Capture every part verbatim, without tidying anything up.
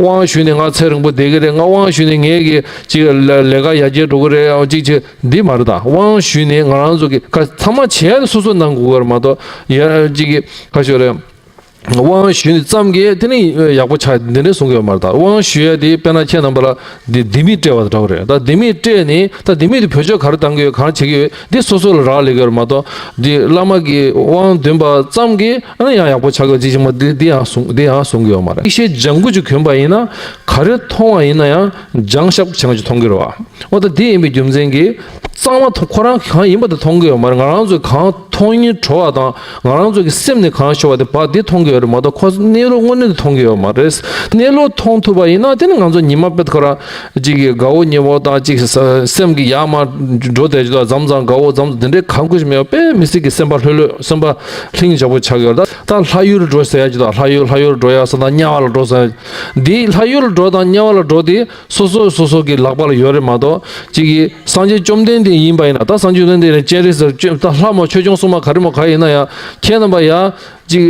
དབང་ཞུས་ནས་ང་ཚེ་རིང་པོ་བསྡད་ཀྱི་རེད། ང་དབང་ཞུས་ནས་ངའི་གི་ཅིག་ལས་ལས་ཀ་ཡར་རྒྱས་འགྲོ་གི་རེད། ཨ་ཅིག་ཅིག་འདི་མ་རེད་ད། དབང་ཞུས་ནས་ང་རང་ཚོ་གི་ཁ་ཚང་མ་བྱེད་ཡ་དེ་སོ་སོ་གནང་དགོས་ཀྱི་རེད་མ་གཏོགས། ཡ་ཅིག་གི་ཁ་ཤོར་རེད། དབང་ཞུས་ནས་ཙམ་གྱིས་དེ་ནི་ཡག་པོ་ཆགས་འདི་འདྲས་གསུང་གི་ཡོད་མ་རེད་ད། དབང་ཞུ་ཡ་དེ་དཔེར་ན་ཁྱེད་རྣམ་པ་ལ་འདི་ལྡེ་མིག་སྤྲད་པ་འདྲ་བོ་རེད། ད་ལྡེ་མིག་སྤྲད་ནས་ད་ལྡེ་མིག་དེ་བེད་སྤྱོད་ག་རེ་བཏང་གི་ཡོད། གང་བྱེད་ཀྱི་ཡོད། འདི་སོ་སོ་ལ་རག་ལས་ཀྱི་ཡོད་རེད་མ་གཏོགས། འདི་བླ་མ་གི་དབང་འདོན་པ་ཙམ་གྱིས་ཨ་ནི་ཡང་ཡག་པོ་ཆགས་ཀྱི་ཅི་ཞིག་མ་འདི་འདི་ཡང་གསུང་འདི་ཡང་གསུང་གི་ཡོད་མ་རེད། ཤེས་ལྗང་གུ་ཅིག་གྱོན་པ་ཡིན་ན་ག་རེ་མཐོང་བ་ཡིན་ན་ཡང་ལྗང་ཤབ་ཆེན་པོ་ཅིག་མཐོང་གི་རེད་བ། འོ་ད་འདི་ཡིན་པའི་རྒྱུ་མཚན་གྱིས་གཙང་མ་མཐོང་ཁོ་རང་གང་ཡིན་པ་དེ་མཐོང་གི་ཡོད་མ་རེད། ང་རང་ཚོས་གང་མཐོང་སྙིང་བྲོ་བ་དང་ང་རང་ཚོ་གི་སེམས་ནས་གང་ཤོར་བ་དེ་བ་འདི་མཐོང་གི་ཡོད་རེད་མ་གཏོགས་ཁོ་གནས་ལུགས་དངོས་གནས་དེ་མཐོང་གི་ཡོད་མ་རེད། གནས་ལུགས་མཐོང་ཐུབ་པ་ཡིན་ན་དེ་ནི་ང་ཚོ་ཉི་མ་དཔེ་ཁོ་རང་གཅིག་གི་དགའ་བོ་ཉེ་བོ་དང་གཅིག་ས་སེམས་ཀྱི་ཡར་མར་འགྲོ་བསྡད་ཀྱི་འདུག་མཚམས་མཚམས་དགའ་བོ་མཚམས་དེ་འདྲའི་གང་ཁུ་ཞིག་མེད་པ་དཔེ་མི་སྲིད་ཀྱི་སེམས་པ་ལྷོད་ལྷོད་སེམས་པ་ལྷིང་འཇགས་པོ་ཆགས་ཀྱི་ཡོད་རེད། ད་ད་ལྷ་ཡུལ་འགྲོ་ཟེར་ཡ་ཅིག་དང་ལྷ་ཡུལ་ལྷ་ཡུལ་འགྲོ་ཡ་ས་དང་དམྱལ་བ་ལ་འགྲོ་ཟེར་ཡ། འདི་ལྷ་ཡུལ་འགྲོ་དང་དམྱལ་བ་ལ་འགྲོ་དེ་སོ་སོ་སོ་སོ་གི་ལག་པ་ལ་ཡོད་རེད་མ་གཏོགས། གཅིག་གིས་སངས་རྒྱས་བཅོམ་ལྡན་འདས་ཡིན་པ་ཡིན་ན། ད་སངས་རྒྱས་བཅོམ་ལྡན་འདས་ནས་སྤྱན་རས་གཟིགས་ད་ལྷ་མོ་ཆོས་སྐྱོང་སྲུང་མ་ག་རེ་མོ་ག་ཡིན་ན་ཡང་ཁྱེད་རྣམ་པ་ཡང་གཅིག་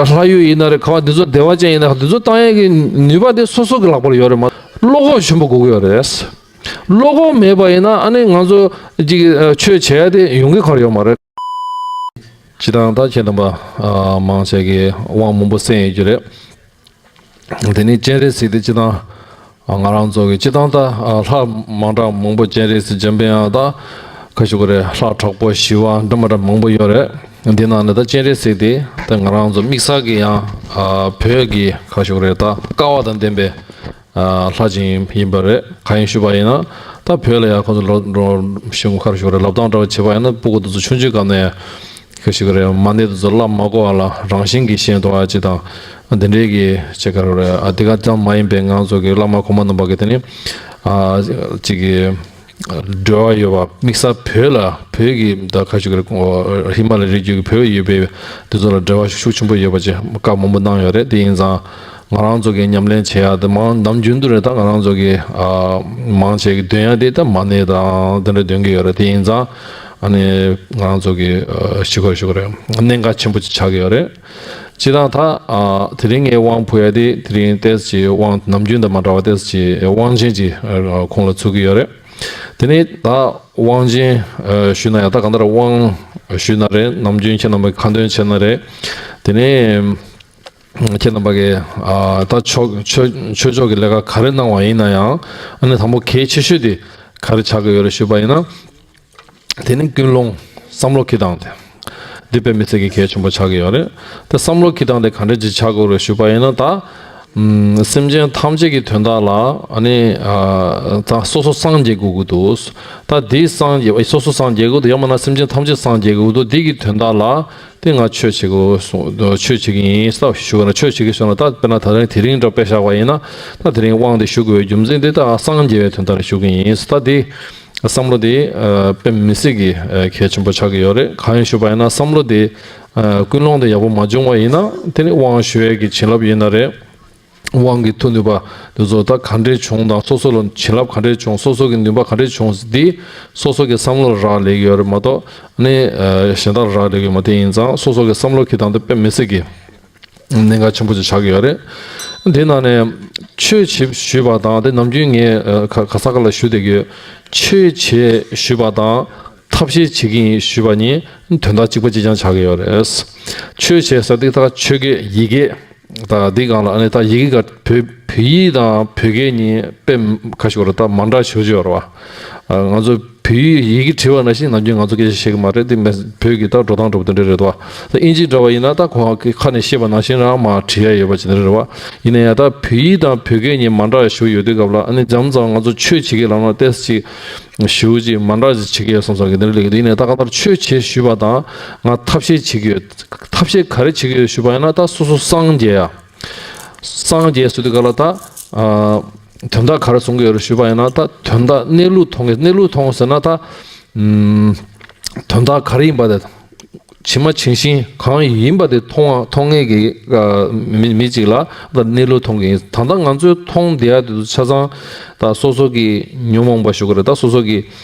ལྷ་ཡུལ་ཡིན་ན་རེད། ག་བ་འདི་ཚོ་བདེ་བ་ཅན་ཡིན་ན་འདི་ཚོ་བཏང་ཡས་ཀྱི་ནུས་པ་དེ་སོ་སོ་གི་ལག་པ་ལ་ཡོད་རེད་མ། བློ་ཁོག་ཆེན་པོ་དགོས་ཀྱི་ཡོད་རེད། བློ་ཁོག་མེད་པ་ཡིན་ན་ཨ་ནི་ང་ཚོ་གཅིག་ཆོས་བྱེད་ཡ་དེ་ཡོང་གི་ག་རེ་ཡོད་མ་རེད། སྤྱིར་བཏང་ད་ཁྱེད་རྣམ་པ་མང་ཆེ་གིས་དབང་མང་པོ་གསན་ཡོད་ཀྱི་རེད། དེ་ནས་སྤྱན་རས་གཟིགས་དེ་སྤྱིར་བཏང་ང་རང་ཚོ་གི་སྤྱིར་བཏང་ད་ལྷ་མང་དྲགས་མང་པོ་སྤྱན་རས་གཟིགས་འཇམ་དཔལ་དབྱངས་དང་ག་ཞུ་གི་རེད། ལྷ་དྲག་པོ་ཞི་བ་འདྲ་མི་འདྲ་མང་པོ་ཡོད་རེད། འདི་ནང་ནས་ད་སྤྱན་རས་གཟིགས་དེ་ད་ང་རང་ཚོ་དམིགས་བསལ་གྱི་ཡང་བོད་ཀྱི་ག་ཞུ་གི་རེད། ད་ཀ་བ་དང་ལྡན་པའི་ལྷ་ཅིག་ཡིན་པ་རེད། གང་ཡིན་ཞུས་པ་ཡིན་ན་ད་བོད་ལ་ཡང་ཁོང་ཚོ་ལོ་ལོ་ཞུ་ག་ཞུ་གི་རེད། ལབ་སྟངས་འདྲ་བ་བྱས་པ་ཡིན་ན་སྤུ་གུ་དེ་ཚོ་ཆུང་ཆུང་སྐབས་ནས་ག་ཞུ་གི་རེད། མ་ཎི་དེ་ཚོ་བླ་མ་གོ་བ་ལ་རང་བཞིན་གྱིས་ཤེས་ཐུབ་པ་ཅིག་དང་། དེ་འདྲའི་གི་ཅིག་ག་རེ་རེད། ཨ་དེ་ག་ཙམ་མ་ཡིན་པའི་ང་ཚོ་གི་བླ་མ་གོང་མ་རྣམ་པ་གི་དེ་ནི་ཨ་ཅིག་གི་འབྲེལ་བ་ཡོད་པ། དམིགས་བསལ་བོད་ལ་བོད་ཀྱི་ད་ག་ཞུ་གི་རེད། ཧི་མ་ལ་རི་རྒྱུད་ཀྱི་བོད་ཡོད་པའི་དེ་ཚོ་ལ་འབྲེལ་བ་ཤུགས་ཆེན་པོ་ཡོད་པ་ཅིག་བཀའ་མང་པོ་གནང་ཡོད་རེད། དེ་ཡིན་ཙང་ང་རང་ཚོ་གི་ཉམས་ལེན་བྱེད་ཡ་དེ་མང་ནམ་རྒྱུན་དུ་རེད། ད་ང་རང་ཚོ་གི་ཨ་མང་ཆེ་གི་འདོན་ཡ་དེ་ད་མ་ཎི་དང་དེ་འདྲ་འདོན་གི་ཡོད་རེད། དེ་ཡིན་ཙང་ཨ་ནི་ང་རང་ཚོ་གི་ཨ་ཞུ་ག་ཞུ་གི་རེད། གནད་འགག་ཆེན་པོ་ཅིག་ཆགས་ཀྱི་ཡོད་རེད། སྤྱིར་བཏང་ད་ཨ་དེ་རིང་ངས་དབང་ཕུལ་ཡ་དེ་དེ་རིང་ཏོག་ཙམ་ཅིག་དབང་ནམ་རྒྱུན་དང་མ་འདྲ་བ་ཏོག་ཙམ་ཅིག་དབང་ཆེན་ཅིག་ཨ་ཁོང་ལ་ཚུགས་ཀྱི་ཡོད་རེད། དེ་ནས་ད་དབང་ཆེན་ཨ་ཞུས་ན་ཡང་ད་གང་ལྟར་དབང་ཞུས་ན་རེད། ནམ་རྒྱུན་ཁྱེད་རྣམ་པས་ཁ་འདོན་བྱས་ན་རེད། དེ་ནས་ཁྱེད་རྣམ་པ་གིས་ཨ་ད་ཆོས་ཆོས་ཆོས་ཕྱོགས་ཀྱི་ལས་ཀ་ག་རེ་གནང་བ་ཡིན་ན་ཡང་ཨ་ནི་དང་པོ་གལ་ཆེ་ཤོས་དེ་ག་རེ་ཆགས་ཀྱི་ཡོད་རེད་ཞུས་པ་ཡིན་ན། དེ་ནི་ཀུན་སློང་བསམ་བློ་འཁྱེར་སྟངས་དེ། འདི་དཔེ་མི་སྲིད་ཀྱི་གལ་ཆེན་པོ་ཆགས་ཀྱི་ཡོད་རེད། ད་བསམ་བློ་འཁྱེར་སྟངས་དེ་ག་འདྲ་ཅིག་ཆགས་དགོས་རེད་ཞུས་པ་ཡིན་ན་ད། ཨམ་སེམས་ཅན་ཐམས་ཅད་ཀྱི་དོན་དག་ལ་ཨ་ནི་ཨ་ད་སོ་སོ་སངས་རྒྱས་དགོས་ཀྱི་འདུག་ད་འདི་སངས་རྒྱས་སོ་སོ་སངས་རྒྱས་དགོས་འདུག་ཡང་མིན་ན་སེམས་ཅན་ཐམས་ཅད་སངས་རྒྱས་དགོས་འདུག་འདི་གི་དོན་དག་ལ་དེ་ང་ཆོས་བྱེད་དགོས་སོང་། ཆོས་བྱེད་ཀྱི་ཡིན་ས་ཞུ་བ་ན། ཆོས་བྱེད་ཀྱི་སོང་ན་ད་དཔེར་ན་ད་རིང་དེ་རིང་འདྲ་དཔེ་བཞག་པ་ཡིན་ན་ད་དེ་རིང་དབང་དེ་ཞུ་དགོས་པའི་རྒྱུ་མཚན་དེ་ད་སངས་རྒྱས་པའི་དོན་དག་ལ་ཞུ་གི་ཡིན་ད་དེ། བསམ་བློ་དེ་ཨ་དཔེ་མི་སྲིད་ཀྱི་ཨ་གལ་ཆེན་པོ་ཆགས་ཀྱི་ཡོད་རེད། གང་ཡིན་ཞུས་པ་ཡིན་ན་བསམ་བློ་དེ་ཨ་ཀུན་སློང་དེ་ཡག་པོ་མ་བྱུང་བ་ཡིན་ན་དེ་ནི་དབང་ཞུ་ཡས་ཀྱི་བྱིན་རླབས་ཡིན་ན་རེད། དབང་གི་མཐུ་ནུས་པ་དེ་ཚོ་ད་ག་འདྲས་བྱུང་དང་སོ་སོ་ལ་བྱིན་རླབས་ག་འདྲས་བྱུང་། སོ་སོ་གི་ནུས་པ་ག་འདྲས་བྱུང་འདི་སོ་སོ་གི་བསམ་བློ་ལ་རག་ལས་ཀྱི་ཡོད་རེད་མ་གཏོགས་ནི་ཨ་གཞན་དག་ལ་རག་ལས་ཀྱི་ཡོད་མ། དེ་ཡིན་ཙང་སོ་སོ་གི་བསམ་བློ་འཁྱེར་སྟངས་དེ་དཔེ་མི་སྲིད་ཀྱི་གནད་འགག་ཆེན་པོ་ཅིག་ཆགས་ཀྱི་ཡོད་རེད། དེ་ནང་ནས་ཆོས་བྱེད་ཞུས་པ་དང་དེ་ནམ་རྒྱུན་ངས་ཨ་ག་ག་ས་ག་ལ་ཞུ་བསྡད་ཀྱི་ཡོད། ཆོས་བྱེད་ཞུས་པ་དང་ཐབས་ཤེས་བྱེད་ཀྱི་ཡིན་ཞུས་པ་གཉིས་དོན་དག་གཅིག་པ་གཅིག་རྐྱང་ཆགས་ཀྱི་ཡོད་རེད། ཆོས་བྱེད་ཟེར་དུས་ད་ཆོས་སྐད་ཡི་གེ་ད་འདི་སྒང་ལ་ཨ་ནི་ད་ཡི་གེ་ག་བོད་བོད་ཡིག་དང་བོད་སྐད་གཉིས་དཔེ་ཁ་ཤོར་ད་མ་འདྲ་ཞེ་པོ་ཅིག་ཡོད་རེད་བ། ང་ཚོ་བོད་ཡིག་ཡི་གེ་བྲིས་པ་ནང་བཞིན་ནམ་རྒྱུན་ང་ཚོ་སྐད་ཆ་བཤད་ཀྱི་མ་རེད། དེ་མེད་བོད་ཀྱི་ད་འགྲོ་སྟངས་འདྲ་པོ་དེ་འདྲ་རེད་དོ། ད་ཨིན་ཇི་འདྲ་བ་ཡིན་ན་ད་ཁོང་གི་ཁ་ནས་བཤད་པ་ནང་བཞིན་རང་མར་བྲིས་ཡ་ཡོད་པ་ཅིག་དེ་འདྲ་རེད་བ། ཡིན་ན་ཡང་ད་བོད་ཡིག་དང་བོད་སྐད་གཉིས་མ་འདྲ་བ་ཞིག་ཡོད་དུས་སྐབས་ལ་ཨ་ནི་འཇམ་ཙམ་ང་ཚོ་ཆོས་བྱེད་ཀྱི་ལམ་ལ་ཏོག་ཙམ་ཅིག་ཞེ་པོ་ཅིག་མ་འདྲ་ཅིག་བྱེད་ཀྱི་ཡོད་བསམ་བསམ་གི་དེ་འདྲ་ལབ་ཀྱི་འདུག་ཡིན་ན་ཡང་ད་གང་ལྟར་ཆོས་བྱེད་ཞུས་པ་དང་ང་ཐབས་ཤེས་བྱེད་ཀྱི་ཡོད། ཐབས་ཤེས་ག་རེ་བྱེད་ཀྱི་ཡོད་ཞུས་པ་ཡིན་ན་ད་སོ་སོ་སངས་རྒྱས་ཡ། སངས་རྒྱས་ཟེར་དུས་སྐབས་ལ་ད་ཨ་དོན་དག་ག་རེ་གསུང་གི་ཡོད་རེད་ཞུས་པ་ཡིན་ན་ད་དོན་དག་གནས་ལུགས་མཐོང་གི། གནས་ལུགས་མཐོང་ཟེར་ན་ད་ཨམ་དོན་དག་ག་རེ་ཡིན་པ་དེ་ཇི་མ་ཇི་བཞིན་གང་ཡིན་པ་དེ་མཐོང་བ་མཐོང་མཁན་གྱི་ཨ་མི་མི་གཅིག་ལ་ད་གནས་ལུགས་མཐོང་གི་ཡིན། ད་ལྟ་ང་ཚོས་མཐོང་བསྡད་ཡ་དེ་ཚོ་ཆ་ཚང་ད་སོ་སོ་གི་ཉོན་མོངས་པ་ཞུ་གི་རེད། ད་སོ་སོ་གི་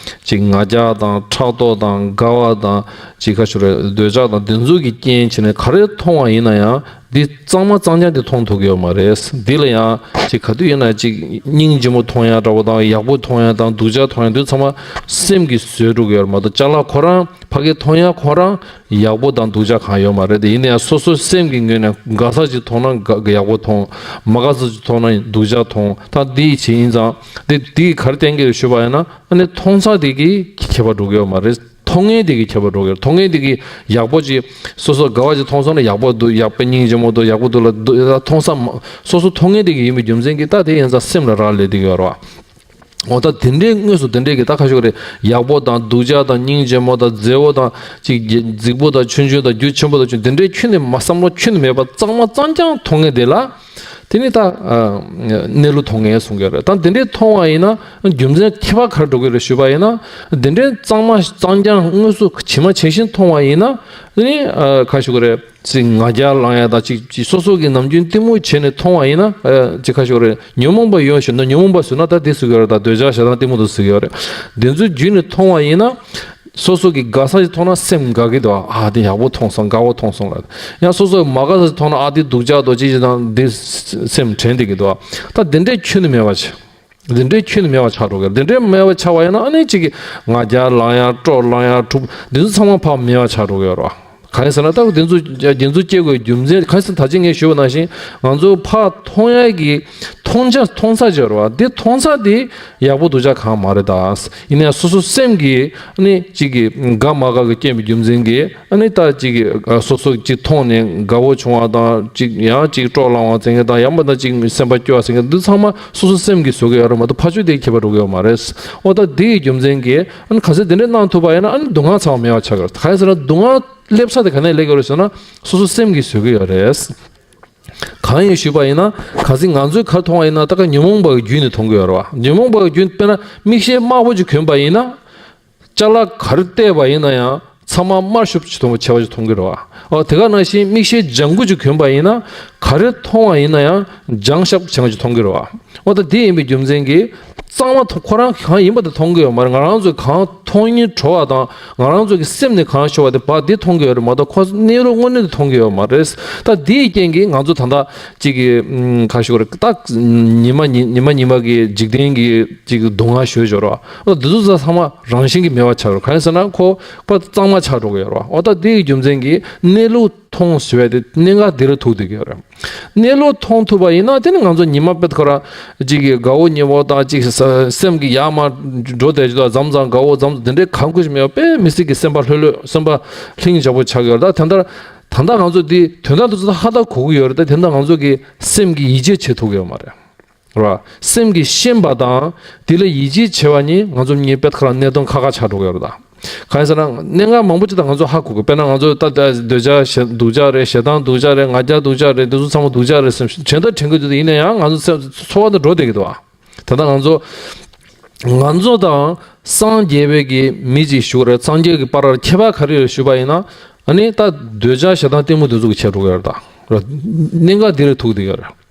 ཅིག་ང་རྒྱལ་དང་ཕྲག་དོག་དང་དགའ་བ་དང་ཅིག་ཁ་ཤོར་འདོད་ཆགས་དང་དེ་ཚོ་གི་རྐྱེན་བྱས་ནས་ག་རེ་མཐོང་བ་ཡིན་ན་ཡང་། འདི་གཙང་མ་གཙང་རྐྱང་དེ་མཐོང་ཐུབ་ཀྱི་ཡོད་མ་རེད། འདི་ལ་ཡང་ཅིག་ག་དུས་ཡིན་ན་ཅིག་སྙིང་རྗེ་མོ་མཐོང་ཡ་འདྲ་བོ་དང་ཡག་པོ་མཐོང་ཡ་དང་སྡུག་ཅག་མཐོང་ཡ་འདི་ཚང་མ་སེམས་ཀྱིས་བཟོས་འགྲོ་གི་ཡོད་རེད་མ་གཏོགས་ཅ་ལག་ཁོ་རང་ཕ་གི་མཐོང་ཡ་ཁོ་རང་ཡག་པོ་དང་སྡུག་ཅག་གང་ཡོད་མ་རེད་དེ། ཡིན་ན་ཡང་སོ་སོའི་སེམས་ཀྱི་ངོས་ནས་དགའ་ས་ཅིག་མཐོང་ན་དགའ་ཡག་པོ་མཐོང་། མ་དགའ་ས་ཅིག་མཐོང་ན་སྡུག་ཅག་མཐོང་། ད་འདི་ཡི་བྱེད་ཡིན་ཙང་དེ་དེ་ག་རེ་བསྟན་གྱི་ཡོད་ཞུས་པ་ཡིན་ན་ཨ་ནི་མཐོང་ས་དེ་གི་ཁྱད་པར་འགྲོ་གི་ཡོད་མ་རེད། མཐོང་མཁན་དེ་གི་ཁྱད་པར་འགྲོ་གི་རེད། མཐོང་མཁན་དེ་གི་ཡག་པོ་ཅིག་སོ་སོ་དགའ་བ་ཅིག་མཐོང་སོང་ན་ཡག་པོ་འདུག་ཡག་པོ་སྙིང་རྗེ་མོ་འདུག་ཡག་པོ་འདུག་ལ་འདུག་ཡ་མཐོང་ས་མ་སོ་སོ་མཐོང་མཁན་དེ་གི་ཡིན་པའི་རྒྱུ་མཚན་གྱིས་ད་དེ་ཡིན་ཙང་སེམས་ལ་རག་ལས་དེ་གི་ཡོད་རེད་བ། འོ་ད་དེ་འདྲའི་དངོས་སུ་དེ་འདྲའི་གི་ད་ཁ་ཤོག་རེད། ཡག་པོ་དང་སྡུག་ཅག་དང་སྙིང་རྗེ་མོ་དང་མཛེས་པོ་དང་ཅིག་རྫིག་པོ་དང་ཆུང་ཆུང་དང་རྒྱུ་ཆེན་པོ་དང་ཆུང་དེ་འདྲའི་ཁྱོན་ནས་མ་བསམ་བློ་ཁྱོན་ནས་མེད་པ་གཙང་མ་གཙང་རྐྱང་མཐོང་མཁན་དེ་ལ། དེ་ནི་ད་ཨ་གནས་ལུགས་མཐོང་མཁན་གསུང་གི་རེད། ད་དེ་འདྲའི་མཐོང་བ་ཡིན་ན་རྒྱུ་མཚན་ཁྱད་པར་ག་རེ་འགྲོ་གི་རེད་ཞུས་པ་ཡིན་ན། དེ་འདྲའི་གཙང་མ་གཙང་རྐྱང་དངོས་སུ་ཇི་མ་ཇི་བཞིན་མཐོང་བ་ཡིན་ན་དེ་ནི་ཨ་ཁ་ཞུ་གི་རེད། ཅིག་ང་རྒྱལ་ལངས་ཡ་ད་ཅིག་ཅིག་སོ་སོ་གི་ནམ་རྒྱུན་གཏི་མུག་བྱས་ནས་མཐོང་བ་ཡིན་ན་ཨ་ཅིག་ཁ་ཞུ་གི་རེད། ཉོན་མོངས་པ་ཡོད་ཞུ་ན་ཉོན་མོངས་པ་ཟེར་ན་ད་དེ་ཟེར་གི་རེད། ད་འདོད་ཆགས་ཞེ་སྡང་གཏི་མུག་དེ་ཟེར་གི་རེད། དེ་ཚོའི་བརྒྱུད་ནས་མཐོང་བ་ཡིན་ན། སོ་སོ་གི་དགའ་ས་ཞིག་མཐོང་ན་སེམས་དགའ་གི་འདུག་ཨ་དེ་ཡག་པོ་མཐོང་སོང་དགའ་བོ་མཐོང་སོང་ལ། ཡང་སོ་སོ་གི་མ་དགའ་ས་ཞིག་མཐོང་ན་ཨ་དེ་སྡུག་ཅག་འདུག་ཅི་ཞིག་དང་དེ་སེམས་དྲན་བསྡད་ཀྱི་འདུག་ད་དེ་འདྲའི་ཁྱོན་ནས་མེད་པ་ཆགས། དེ་འདྲའི་ཁྱོན་ནས་མེད་པ་ཆགས་འགྲོ་གི་རེད། དེ་འདྲའི་མེད་པ་ཆགས་པ་ཡིན་ན་ཨ་ནི་གཅིག་གི་ང་རྒྱལ་ལངས་ཡ་སྤྲོ་ལངས་ཡ་འཁྲུག་འདི་ཚོ་ཚང་མ་ཕར་མེད་པ་ཆགས་འགྲོ་གི་ཡོད་རེད་བ། གང་ཡིན་ཟེར་ན་ད་དེ་ཚོ་དེ་ཚོ་སྐྱེ་དགོས་རྒྱུ་མཚན་གང་ཡིན་ཟེར་ན་ད་ཅི་ངས་ཞུས་པ་ནང་བཞིན་ང་ཚོ་ཕར་མཐོང་ཡ་གི་མཐོང་ཆ་མཐོང་ས་ཅིག་ཡོད་རེད་བ། འདི་མཐོང་ས་དེ་ཡག་པོ་སྡུག་ཅག་གང་མ་རེད་ད། ཡིན་ནའི་སོ་སོ་སེམས་ཀྱི་ནི་གཅིག་གི་དགའ་མ་དགའ་གི་རྐྱེན་པའི་རྒྱུ་མཚན་གྱིས་ཨ་ནི་ད་གཅིག་གི་སོ་སོ་གཅིག་མཐོང་ནས་དགའ་བོ་བྱུང་བ་དང་གཅིག་ཡང་གཅིག་སྤྲོ་ལངས་པ་ཟེར་མཁན་དང་ཡང་མིན་ན་གཅིག་སེམས་པ་སྐྱོ་བ་ཟེར་མཁན་འདི་ཚང་མ་སོ་སོ་སེམས་ཀྱིས་བཟོ་གི་ཡོད་རེད་མ་གཏོགས་ཕར་ཕྱོགས་དེའི་ཁྱད་པར་འགྲོ་གི་ཡོད་མ་རེད། འོ་ད་དེ་ཡི་རྒྱུ་མཚན་གྱིས་ཨ་ནི་ག་ཚོད་དེ་འདྲས་གནང་ཐུབ་པ་ཡིན་ན་ཨ་ནི་སྡུག་བསྔལ་ཚང་མ་མེད་པ་ཆགས་ཀྱི་རེད། གང་ཡིན་ཟེར་ན་སྡུག་བསྔལ་སླེབས་ས་དེ་ག་ནས་སླེབས་ཀྱི་རེད་ཟེར་ན་སོ་སོ་སེམས་ཀྱིས་བཟོ་གི་ཡོད་རེད། གང་ཡིན་ཞུས་པ་ཡིན་ན་གལ་སྲིད་ང་ཚོས་ག་མཐོང་བ་ཡིན་ན་ད་ག་ཉོན་མོངས་པ་གི་བརྒྱུད་ནས་མཐོང་གི་ཡོད་རེད་བ། ཉོན་མོངས་པ་གི་བརྒྱུད་དཔེར་ན་མིག་ཤེལ་དམར་པོ་ཅིག་གྱོན་པ་ཡིན་ན་ཅ་ལག་ག་རེ་བལྟས་པ་ཡིན་ན་ཡང་ཚང་མ་དམར་ཤུབ་ཅིག་མཐོང་བ་ཆེ་བ་ཅིག་མཐོང་གི་རེད་བ། འོ་དེ་ག་ནང་བཞིན་མིག་ཤེལ་ལྗང་གུ་ཅིག་གྱོན་པ་ཡིན་ན་ག་རེ་མཐོང་བ་ཡིན་ན་ཡང་ལྗང་ཤབ་ཆེ་བ་ཅིག་མཐོང་གི་རེད་བ། འོ་ད་དེ་ཡིན་པའི་རྒྱུ་མཚན་གྱིས་གཙང་མ་མཐོང་ཁོ་རང་གང་ཡིན་པ་དེ་མཐོང་གི་ཡོད་མ་རེད། ང་རང་ཚོས་གང་མཐོང་སྙིང་བྲོ་བ་དང་ང་རང་ཚོ་གི་སེམས་ནས་གང་ཤོར་བ་དེ་བ་དེ་མཐོང་གི་ཡོད་རེད་མ་གཏོགས་ཁོ་གནས་ལུགས་དངོས་གནས་དེ་མཐོང་གི་ཡོད་མ་རེད། ད་དེའི་རྐྱེན་གྱིས་ང་ཚོ་ད་ལྟ་གཅིག་གི་ཁ་ཤོར་ད་ཉི་མ་ཉི་ཉི་མ་ཉི་མ་གི་འཇིག་རྟེན་གྱི་གཅིག་སྡུག་བསྔལ་ཞོད་ཞོར་བ་འོ་དེ་ཚོ་ཚང་མ་རང་བཞིན་གྱིས་མེད་པ་ཆགས་རེད། གང་ཡིན་ཟེར་ན་ཁོ་པ་གཙང་མ་ཆགས་འགྲོ་གི་ཡོད་རེད་བ། འོ་ད་དེ་ཡི་རྒྱུ་མཚན་གྱིས་གནས་ལུགས་མཐོང་ཞེས་པ་དེ་གནད་འགག་འདི་རུ་ཐུག་བསྡད་ཀྱི་ཡོད་རེད། གནས་ལུགས་མཐོང་ཐུབ་པ་ཡིན་ན་དེ་ནི་ང་ཚོ་ཉི་མ་དཔེ་ཁོ་རང་གཅིག་གི་དགའ་བོ་ཉེ་བོ་དང་གཅིག་ས་སེམས་ཀྱི་ཡར་མར་འགྲོ་བསྡད་ཀྱི་འདུག་མཚམས་མཚམས་དགའ་བོ་མཚམས་མཚམས་དེ་འདྲའི་གང་དགོས་ཤིག་མེད་པ་དཔེ་མི་སྲིད་ཀྱི་སེམས་པ་ལྷོད་ལྷོད་སེམས་པ་ལྷིང་འཇགས་པོ་ཆགས་ཀྱི་ཡོད་རེད། ད་དེ་འདྲ་ད་ལྟ་ང་ཚོ་འདི་དོན་དག་འདི་ཚོ་ཧ་ད་གོ་གི་ཡོད་རེད། ད་དེ་འདྲ་ང་ཚོ་གི་སེམས་ཀྱི་ཡིད་ཆེས་བྱེད་ཐུབ་ཀྱི་ཡོད་མ་རེད། རེད་བ། སེམས་ཀྱིས་ཤེས་པ་དང་དེ་ལ་ཡིད་ཆེས་བྱེད་པ་གཉིས་ང་ཚོ་གཉིས་དཔེ་ཁ་རང་གནད་དོན་ཁག་ཁག་ཆགས་འགྲོ་གི་ཡོད་རེད་ད། གང་ཡིན་ཟེར་ན་གནད་འགག་མང་པོ་ཅིག་ད་ང་ཚོ་ཧ་གོ་གི། དཔེར་ན་ང་ཚོ་ད་ད་འདོད་ཆགས་ཞེ་སྡུག་ཅག་རེད། ཞེ་སྡང་སྡུག་ཅག་རེད། ང་རྒྱལ་སྡུག་ཅག་རེད། འདི་ཚོ་ཚང་མ་སྡུག་ཅག་རེད་བསམ་དྲན་ད་དྲན་གི་འདུག་ཡིན་ན་ཡང་ང་ཚོ་སེམས་ཚོར་བ་འདི་འགྲོ་བསྡད་ཀྱི་འདུག་བ། ད་ལྟ་ང་ཚོ་ང་ཚོ་དང་སངས་རྒྱས་པའི་གི་མི་ཅིག་ཞུ་གི་རེད། སངས་རྒྱས་ཀྱི་བར་ལ་ཁྱད་པར་ག་རེ་ཡོད་ཞུས་པ་ཡིན་ན་ཨ་ནི་ད་འདོད་ཆགས་ཞེ་སྡང་གཏི་མུག་འདི་ཚོ་གི་ཁྱད་འགྲོ་གི་ཡོད་རེད་ད། གནད་འགག་འདི་རུ་ཐུག་བསྡད་ཀྱི་ཡོད་རེད།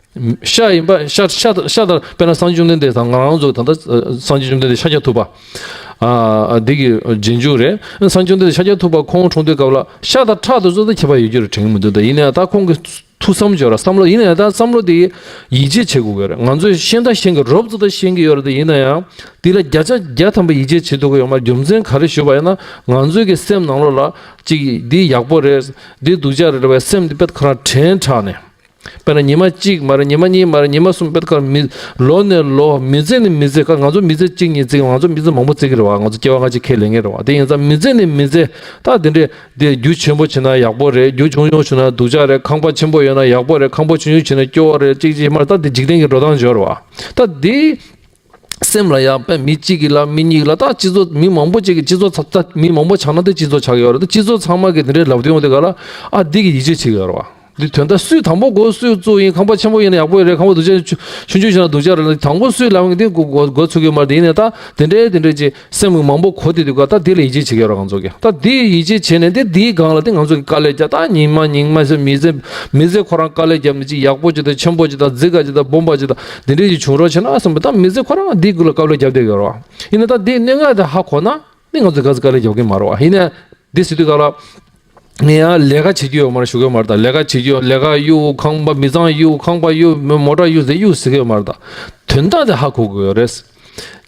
ཤ་ཡིན་པ་ཤ་ཤ་ཤ་དང་དཔེར་ན་སངས་རྒྱས་བཅོམ་ལྡན་འདས་དང་ང་རང་ཚོ་ད་ལྟ་སངས་རྒྱས་བཅོམ་ལྡན་འདས་ཤཱཀྱ་ཐུབ་པ་ཨ་འདི་གི་རྗེས་འཇུག་རེད། སངས་རྒྱས་བཅོམ་ལྡན་འདས་ཤཱཀྱ་ཐུབ་པ་ཁོང་འཁྲུངས་དུས་སྐབས་ལ་ཤ་དང་ཁྲག་དེ་ཚོ་དང་ཁྱད་པར་ཡོད་རྒྱུ་རེད་དྲན་གྱི་མི་འདུག་ད་ཡིན་ནའང་ད་ཁོང་གི་ཐུགས་བསམ་བརྗོད་ར་བསམ་བློ་ཡིན་ནའང་ད་བསམ་བློ་དེ་ཡིད་ཆེས་བྱེད་དགོས་ཀྱི་རེད། ང་ཚོས་ཤེས་ད་ཤེས་ཀྱི་རོབ་ཙམ་ད་ཤེས་ཀྱི་ཡོད་རེད། ད་ཡིན་ན་ཡང་དེ་ལ་བརྒྱ་ཆ་བརྒྱ་ཐམ་པ་ཡིད་ཆེས་བྱེད་ཐུབ་ཀྱི་ཡོད་མ་རེད། རྒྱུ་མཚན་ག་རེ་ཞུས་པ་ཡིན་ན་ང་ཚོའི་གི་སེམས་ནང་ལོགས་ལ་གཅིག་འདི་ཡག་པོ་རེད་འདི་སྡུག་ཅག་རེད་རེད་བའི་སེམས་འདི་དཔེ་ཁོ་རང་དྲན་དྲགས་ནས། དཔེར་ན་ཉི་མ་གཅིག་མ་རེད། ཉི་མ་གཉིས་མ་རེད། ཉི་མ་གསུམ་དཔེ་ཁོ་རང་མི་ལོ་ནས་ལོ་མི་ཚེ་ནས་མི་ཚེ་ཁ་ང་ཚོ་མི་ཚེ་གཅིག་གཉིས་བརྩི་གི་ང་ཚོ་མི་ཚེ་མང་པོ་བརྩི་གི་རེད་བ། ང་ཚོ་སྐྱེ་བ་སྔ་ཕྱི་ཁས་ལེན་མཁན་རེད་བ། དེ་ཡིན་ཙང་མི་ཚེ་ནས་མི་ཚེ་ད་འདི་འདྲས་དེ་རྒྱུ་ཆེན་པོ་བྱས་ན་ཡག་པོ་རེད། རྒྱུ་ཆུང་ཆུང་བྱས་ན་སྡུག་ཅག་རེད། ཁང་པ་ཆེན་པོ་ཡོད་ན་ཡག་པོ་རེད། ཁང་པ་ཆུང་ཆུང་བྱས་ན་སྐྱོ་བ་རེད། གཅིག་གཅིག་མ་རེད། ད་འདི་འཇིག་རྟེན་གྱི་འགྲོ་སྟངས་འབྱོར་བ་ད་འདི། སེམས་ལ་ཡང་དཔེ་མི་གཅིག་གི་ལ་མི་གཉིས་ལ་ད་སྤྱི་ཚོགས་མི་མང་པོ་གཅིག་གི་སྤྱི་ཚོགས་ཚ་ཚ་མི་མང་པོ་ཆགས་ན་དེ་སྤྱི་ཚོགས་ཆགས་ཡོད་རེད། ད་སྤྱི་ཚོགས་ཚང་མ་གི་དེ་འདྲའི་ལབ་དུས་ཡོང་དེ་ག་ལ་ཨ་འདི་གི་ཡིད་ཆེས་བྱེད་ཡོད་རེད་བ། འདི་དོན་དག་སུས་དང་པོ་འགོ་སུས་བཙུགས་ཡིན། ཁང་པ་ཆེན་པོ་ཡིན་ན་ཡག་པོ་ཡོད་རེད། ཁང་པ་སྡུག་ཅག་ཆུང་ཆུང་བྱས་ན་སྡུག་ཅག་རེད། དང་པོ་སུས་ལབ་ཡིན་འདི་འགོ་འགོ་འགོ་ཚུགས་ཀྱི་མ་རེད། དེ་ཡིན་ནའི་ད་དེ་འདྲའི་དེ་འདྲའི་ཅིག་སེམས་ཀྱི་མང་པོ་གོ་དེ་དུས་ག་ད་དེ་ལ་ཡིད་ཆེས་བྱེད་ཀྱི་ཡོད་རེད་ང་ཚོ་གི། ད་དེ་ཡིད་ཆེས་བྱས་ནས་དེ་དེའི་སྒང་ལ་དེ་ང་ཚོ་གི་དཀའ་ལས་རྒྱག་ད་ཉི་མ་ཉིན་མ་ཟེར་མི་ཚེ་མི་ཚེ་ཁོ་རང་དཀའ་ལས་རྒྱབ་ནས་ཅིག་ཡག་པོ་ཅིག་དང་ཆེན་པོ་ཅིག་དང་རྫིག་ག་ཅིག་དང་སྦོམ་པ་ཅིག་དང་དེ་འདྲའི་ཅིག་བྱུང་རོགས་བྱས་ན་བསམ་པ་ད་མི་ཚེ་ཁོ་རང་འདི་དགུ་ལ་དཀའ་ལས་རྒྱབ་བསྡད་ཡོད་རེད་བ། ཡིན་ན་ད་འདི་གནད་འགག་དེ་ཧ་གོ་ན་ནི་ང་ཚོས་ག་ཚོད་དཀའ་ལས་རྒྱབ་ཀྱི་མ་རེད་བ། ཡིན་ན་འདི་ཟེར་དུས་ག་ལ་ ངས་ཡང་ལས་ཀ་བྱེད་རྒྱུ་ཡོད་མ་རེད་ཞུ་གི་ཡོད་མ་རེད་ད། ལས་ཀ་བྱེད་རྒྱུ་ཡོད། ལས་ཀ་གཡུག་ཁང་པ་མི་ཚང་གཡུག་ཁང་པ་གཡུག་མོ་ཊ་གཡུག་ཟེར་གཡུག་ཟེར་གི་ཡོད་མ་རེད་ད། དོན་དག་དེ་ཧ་གོ་དགོས་ཡོད་རེད།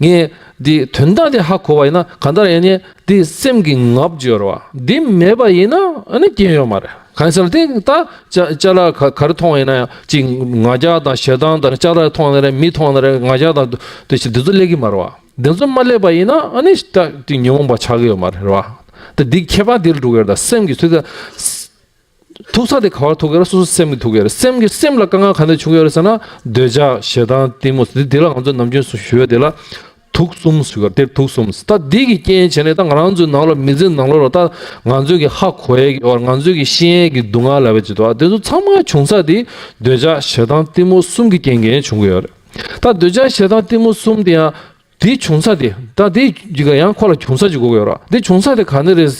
ངས་འདི་དོན་དག་དེ་ཧ་གོ་བ་ཡིན་ན་གང་ལྟར་ཡིན་ནའི་འདི་སེམས་ཀྱི་ངར་བྱེད་ཡོད་རེད་བ། འདི་མེད་པ་ཡིན་ན་ཨ་ནི་རྐྱེན་ཡོད་མ་རེད། གང་ཡིན་ཟེར་ན་དེ་ད་ཅ་ཅ་ལག་ག་ག་རེ་མཐོང་བ་ཡིན་ན་ཡང་ཅིག་ང་རྒྱལ་དང་ཞེ་སྡང་དང་ཅ་ལག་མཐོང་ན་རེད། མི་མཐོང་ན་རེད། ང་རྒྱལ་དང་དེ་ཞིག་འདི་ཚོ་སླེབས་ཀྱི་མ་རེད་བ། འདི་ཚོ་མ་སླེབས་པ་ཡིན་ན་ཨ་ནི་ད་དེ་ཉོན་མོངས་པ་ཆགས་ཀྱི་ཡོད་མ་རེད་བ། ད་འདི་ཁྱད་པར་འདིར་འགྲོ་གི་ཡོད་རེད། ད་སེམས་ཀྱི་ཚུལ་ད། ཐུག་ས་དེ་ག་བར་ཐུག་གི་རེད། སོ་སོ་སེམས་ཀྱི་ཐུག་གི་རེད། སེམས་ཀྱི་སེམས་ལ་དཀའ་ངལ་ག་འདྲ་བྱུང་གི་རེད་ཟེར་ན། འདོད་ཆགས་ཞེ་སྡང་གཏི་མུག་དེ་དེ་ལ་ང་ཚོ་ནམ་རྒྱུན་སུ་ཞུ་བ་དེ་ལ་དུག་གསུམ་ཟེར་གི་རེད། དེ་དུག་གསུམ་ད་འདི་གི་རྐྱེན་བྱས་ནས་ད་ང་རང་ཚོའི་ནང་ལ་མི་ཚེ་ནང་ལོགས་ལ་ད་ང་ཚོས་ཀྱི་ཧ་གོ་ཡས་ཀྱི་ང་ཚོས་ཀྱི་ཤེས་ཡས་ཀྱི་སྡུག་བསྔལ་ལབ་པ་ཅིག་འདུག་ཨ། དེ་ཚོ་ཚང་མ་བྱུང་ས་དེ་འདོད་ཆགས་ཞེ་སྡང་གཏི་མུག་གསུམ་གྱི་རྐྱེན་གྱིས་བྱུང་གི་ཡོད་རེད། ད་འདོད་ཆགས་ཞེ་སྡང་གཏི་མུག་གསུམ་དེ་ཡང་དེ་བྱུང་ས་དེ་ད་དེ་ཡང་ཁོ་ལ་བྱུང་ས་ཅིག་དགོས་ཀྱི་ཡོད་རེད། དེ་བྱུང་ས་དེ་ག་ནས་རེད།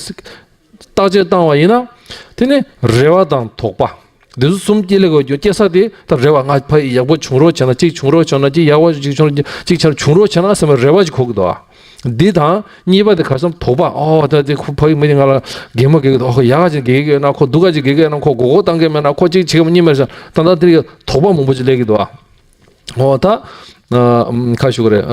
བརྟག་དཔྱད་བཏང་བ་ཡིན་ན། དེ་ནི་རེ་བ་དང་དོགས་པ། འདི་ཚོ་གསུམ་སྐྱེ་ལེ་གོ་རྒྱུ་སྐྱེ་ས་དེ་ད་རེ་བ་ང་ཕ་ཡག་པོ་བྱུང་རོགས་བྱས་ན་གཅིག་བྱུང་རོགས་བྱས་ན་གཅིག་ཡག་པོ་གཅིག་བྱུང་རོགས་གཅིག་བྱུང་རོགས་བྱས་ན་བསམ་པའི་རེ་བ་ཅིག་འཁོར་གི་འདུག་ཨ། འདི་དང་གཉིས་པ་དེ་ག་སམ་དོགས་པ། ཨོ་ད་དེ་ཁོ་ཕ་ཡི་མི་དེ་ང་ལ་གད་མོ་གད་གི་འདུག་ཨོ་ཁོ་ཡག་ག་ཅིག་གད་གི་ཡོད་ན་ཁོ་སྡུག་ག་ཅིག་གད་གི་ཡོད་ན་ཁོ་མགོ་སྐོར་བཏང་གི་མེད་ན་ཁོ་གཅིག་བྱེད་གི་མ་གཉིས་མེད་ས་ད་ད་དེ་དོགས་པ་མང་པོ་ཅིག་སླེབས་ཀྱི་འདུག་ཨ། འོ་ད། ཨ་ཁ་ཞུ་གི་རེད།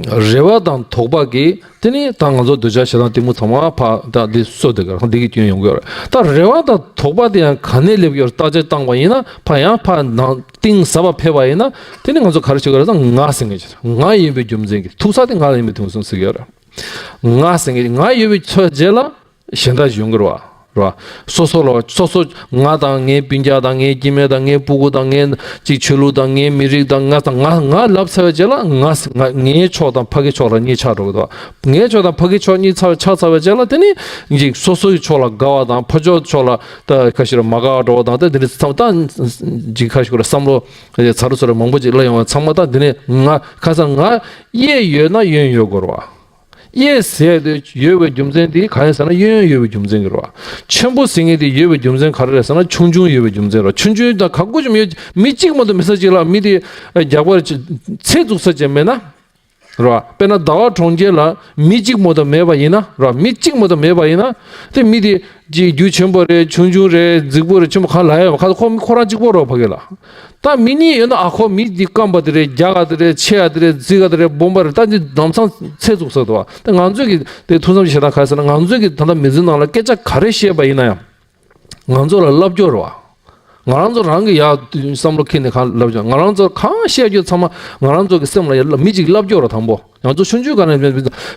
ཨ་རེ་བ་དང་དོགས་པ་གིས་དེ་ནི་ད་ང་ཚོ་འདོད་ཆགས་ཞེ་སྡང་གཏི་མུག་ཚང་མ་ཕ་ད་འདི་གསོ་དེ་གར་འདི་གི་སྐྱོན་ཡོང་གི་ཡོད་རེད། ད་རེ་བ་དང་དོགས་པ་དེ་ཡང་ག་ནས་སླེབས་ཡོད་བརྟག་དཔྱད་བཏང་བ་ཡིན་ན་ཕ་ཡང་ཕ་ནང་གཏིང་ཟབ་པ་ཕེབས་པ་ཡིན་ན་དེ་ནི་ང་ཚོ་ག་རེ་བྱེད་དགོས་རེད། ད་ང་ཟེར་མཁན་ཅིག་ང་ཡིན་པའི་རྒྱུ་མཚན་གྱིས་ཐུག་ས་དེ་ང་ཡིན་པའི་དུས་སུ་ཟེར་གྱི་ཡོད་རེད། ང་ཟེར་མཁན་ང་ཡོད་པའི་ཚོད་རྗེས་ལ། གཞན་དག་ཡོང་གི་རེད་བ། རེད་བ། སོ་སོ་ལ་སོ་སོ་ང་དང་ངའི་སྤུན་ཀྱག་དང་ངའི་སྐྱེ་དམན་དང་ངའི་སྤུ་གུ་དང་ངའི་གཅིག་ཆོས་ལུགས་དང་ངའི་མི་རིགས་དང་ང་དང་ང་ང་ལབ་ཚར་བའི་རྗེས་ལ་ང་ང་ངའི་ཕྱོགས་དང་ཕ་གི་ཕྱོགས་ལ་གཉིས་ཆགས་འགྲོ་གི་འདུག་ངའི་ཕྱོགས་དང་ཕ་གི་ཕྱོགས་གཉིས་ཚར་ཆགས་ཚར་བའི་རྗེས་ལ་དེ་ནི་གཅིག་སོ་སོའི་ཕྱོགས་ལ་དགའ་བ་དང་ཕ་ཕྱོགས་ཕྱོགས་ལ་ད་ཁ་ཤས་ལ་མ་དགའ་བ་འགྲོ་བ་དང་ད་དེ་ནི་ཚང་མ་ད་གཅིག་ཁ་ཤས་ལ་བསམ་བློ་ཚ་རུ་ཚ་རུ་མང་པོ་ཅིག་སླེབས་ཡོང་བ་ཚང་མ་ད་དེ་ནི་ང་ཁ་སང་ང་གཡས་ཡོད་ན་གཡོན་ཡོད་དགོས་རེད་བ། གཡས་ཟེར་དེ་ཡོད་པའི་རྒྱུ་མཚན་དེ་གང་ཡིན་ཟེར་ན་གཡོན་ཡོད་པའི་རྒྱུ་མཚན་གྱིས་རེད་བ། ཆེན་པོ་ཟེར་མཁན་དེ་ཡོད་པའི་རྒྱུ་མཚན་ག་རེ་རེད་ཟེར་ན་ཆུང་ཆུང་ཡོད་པའི་རྒྱུ་མཚན་རེད་བ། ཆུང་ཆུང་དང་ག་གོ་ཅི་མི་ཡོད་མི་གཅིག་མ་གཏོགས་མི་ས་གཅིག་ལ་མི་དེ་རྒྱག་པར་ཚེ་འཛུགས་ས་ཅན་མེད་ན་རེད་བ། དཔེར་ན་ཟླ་བ་གྲོང་ཁྱེར་ལ་མི་གཅིག་མ་གཏོགས་མེད་པ་ཡིན་ན་རེད་བ། མི་གཅིག་མ་གཏོགས་མེད་པ་ཡིན་ན་དེ་མི་དེ་ཅིག་རྒྱུ་ཆེན་པོ་རེད། ཆུང་ཆུང་རེད། རྫིག་པོ་རེད། ཆེན་པོ་གང་ལ་ཡོད་པ་ཁ་ཁོ་མི་ཁོ་རང་གཅིག་པོ་རེད་བ་ཕ་གི་ལ། ད་མི་གཉིས་ཡོད་ན་ཨ་ཁོ་མི་འདི་སྐམ་པ་དེ་རེད། རྒྱགས་པ་དེ་རེད། ཆེ་ཡ་དེ་རེད། རྫིག་པ་དེ་རེད། སྦོམ་པ་རེད། ད་འདི་ལམ་སང་ཚེ་འཛུགས་ས་འདུག་བ། ད་ང་ཚོས་ཀྱི་དེ་ཐུགས་བསམ་བཞེས་སྟངས་ག་རེ་ཟེར་ན་ང་ཚོས་ཀྱི་ད་ལྟ་མི་ཚེ་ནང་ལ་སྐད་ཆ་ག་རེ་བཤད་པ་ཡིན་ན་ཡང་ང་ཚོ་ལ་ལབ་སྐྱོར་རེད་བ། ང་རང་ཚོ་རང་གི་ཡག་བསམ་བློ་འཁྱེར་ནས་གང་ལབ་སྐྱོར་ང་རང་ཚོ་གང་བཤད་རྒྱུ་ཚང་མ་ང་རང་ཚོ་གི་སེམས་ལ་ཡ་མི་གཅིག་ལབ་སྐྱོར་རེད། དང་པོ་ང་ཚོ་ཆུང་ཆུང་སྒང་ནས་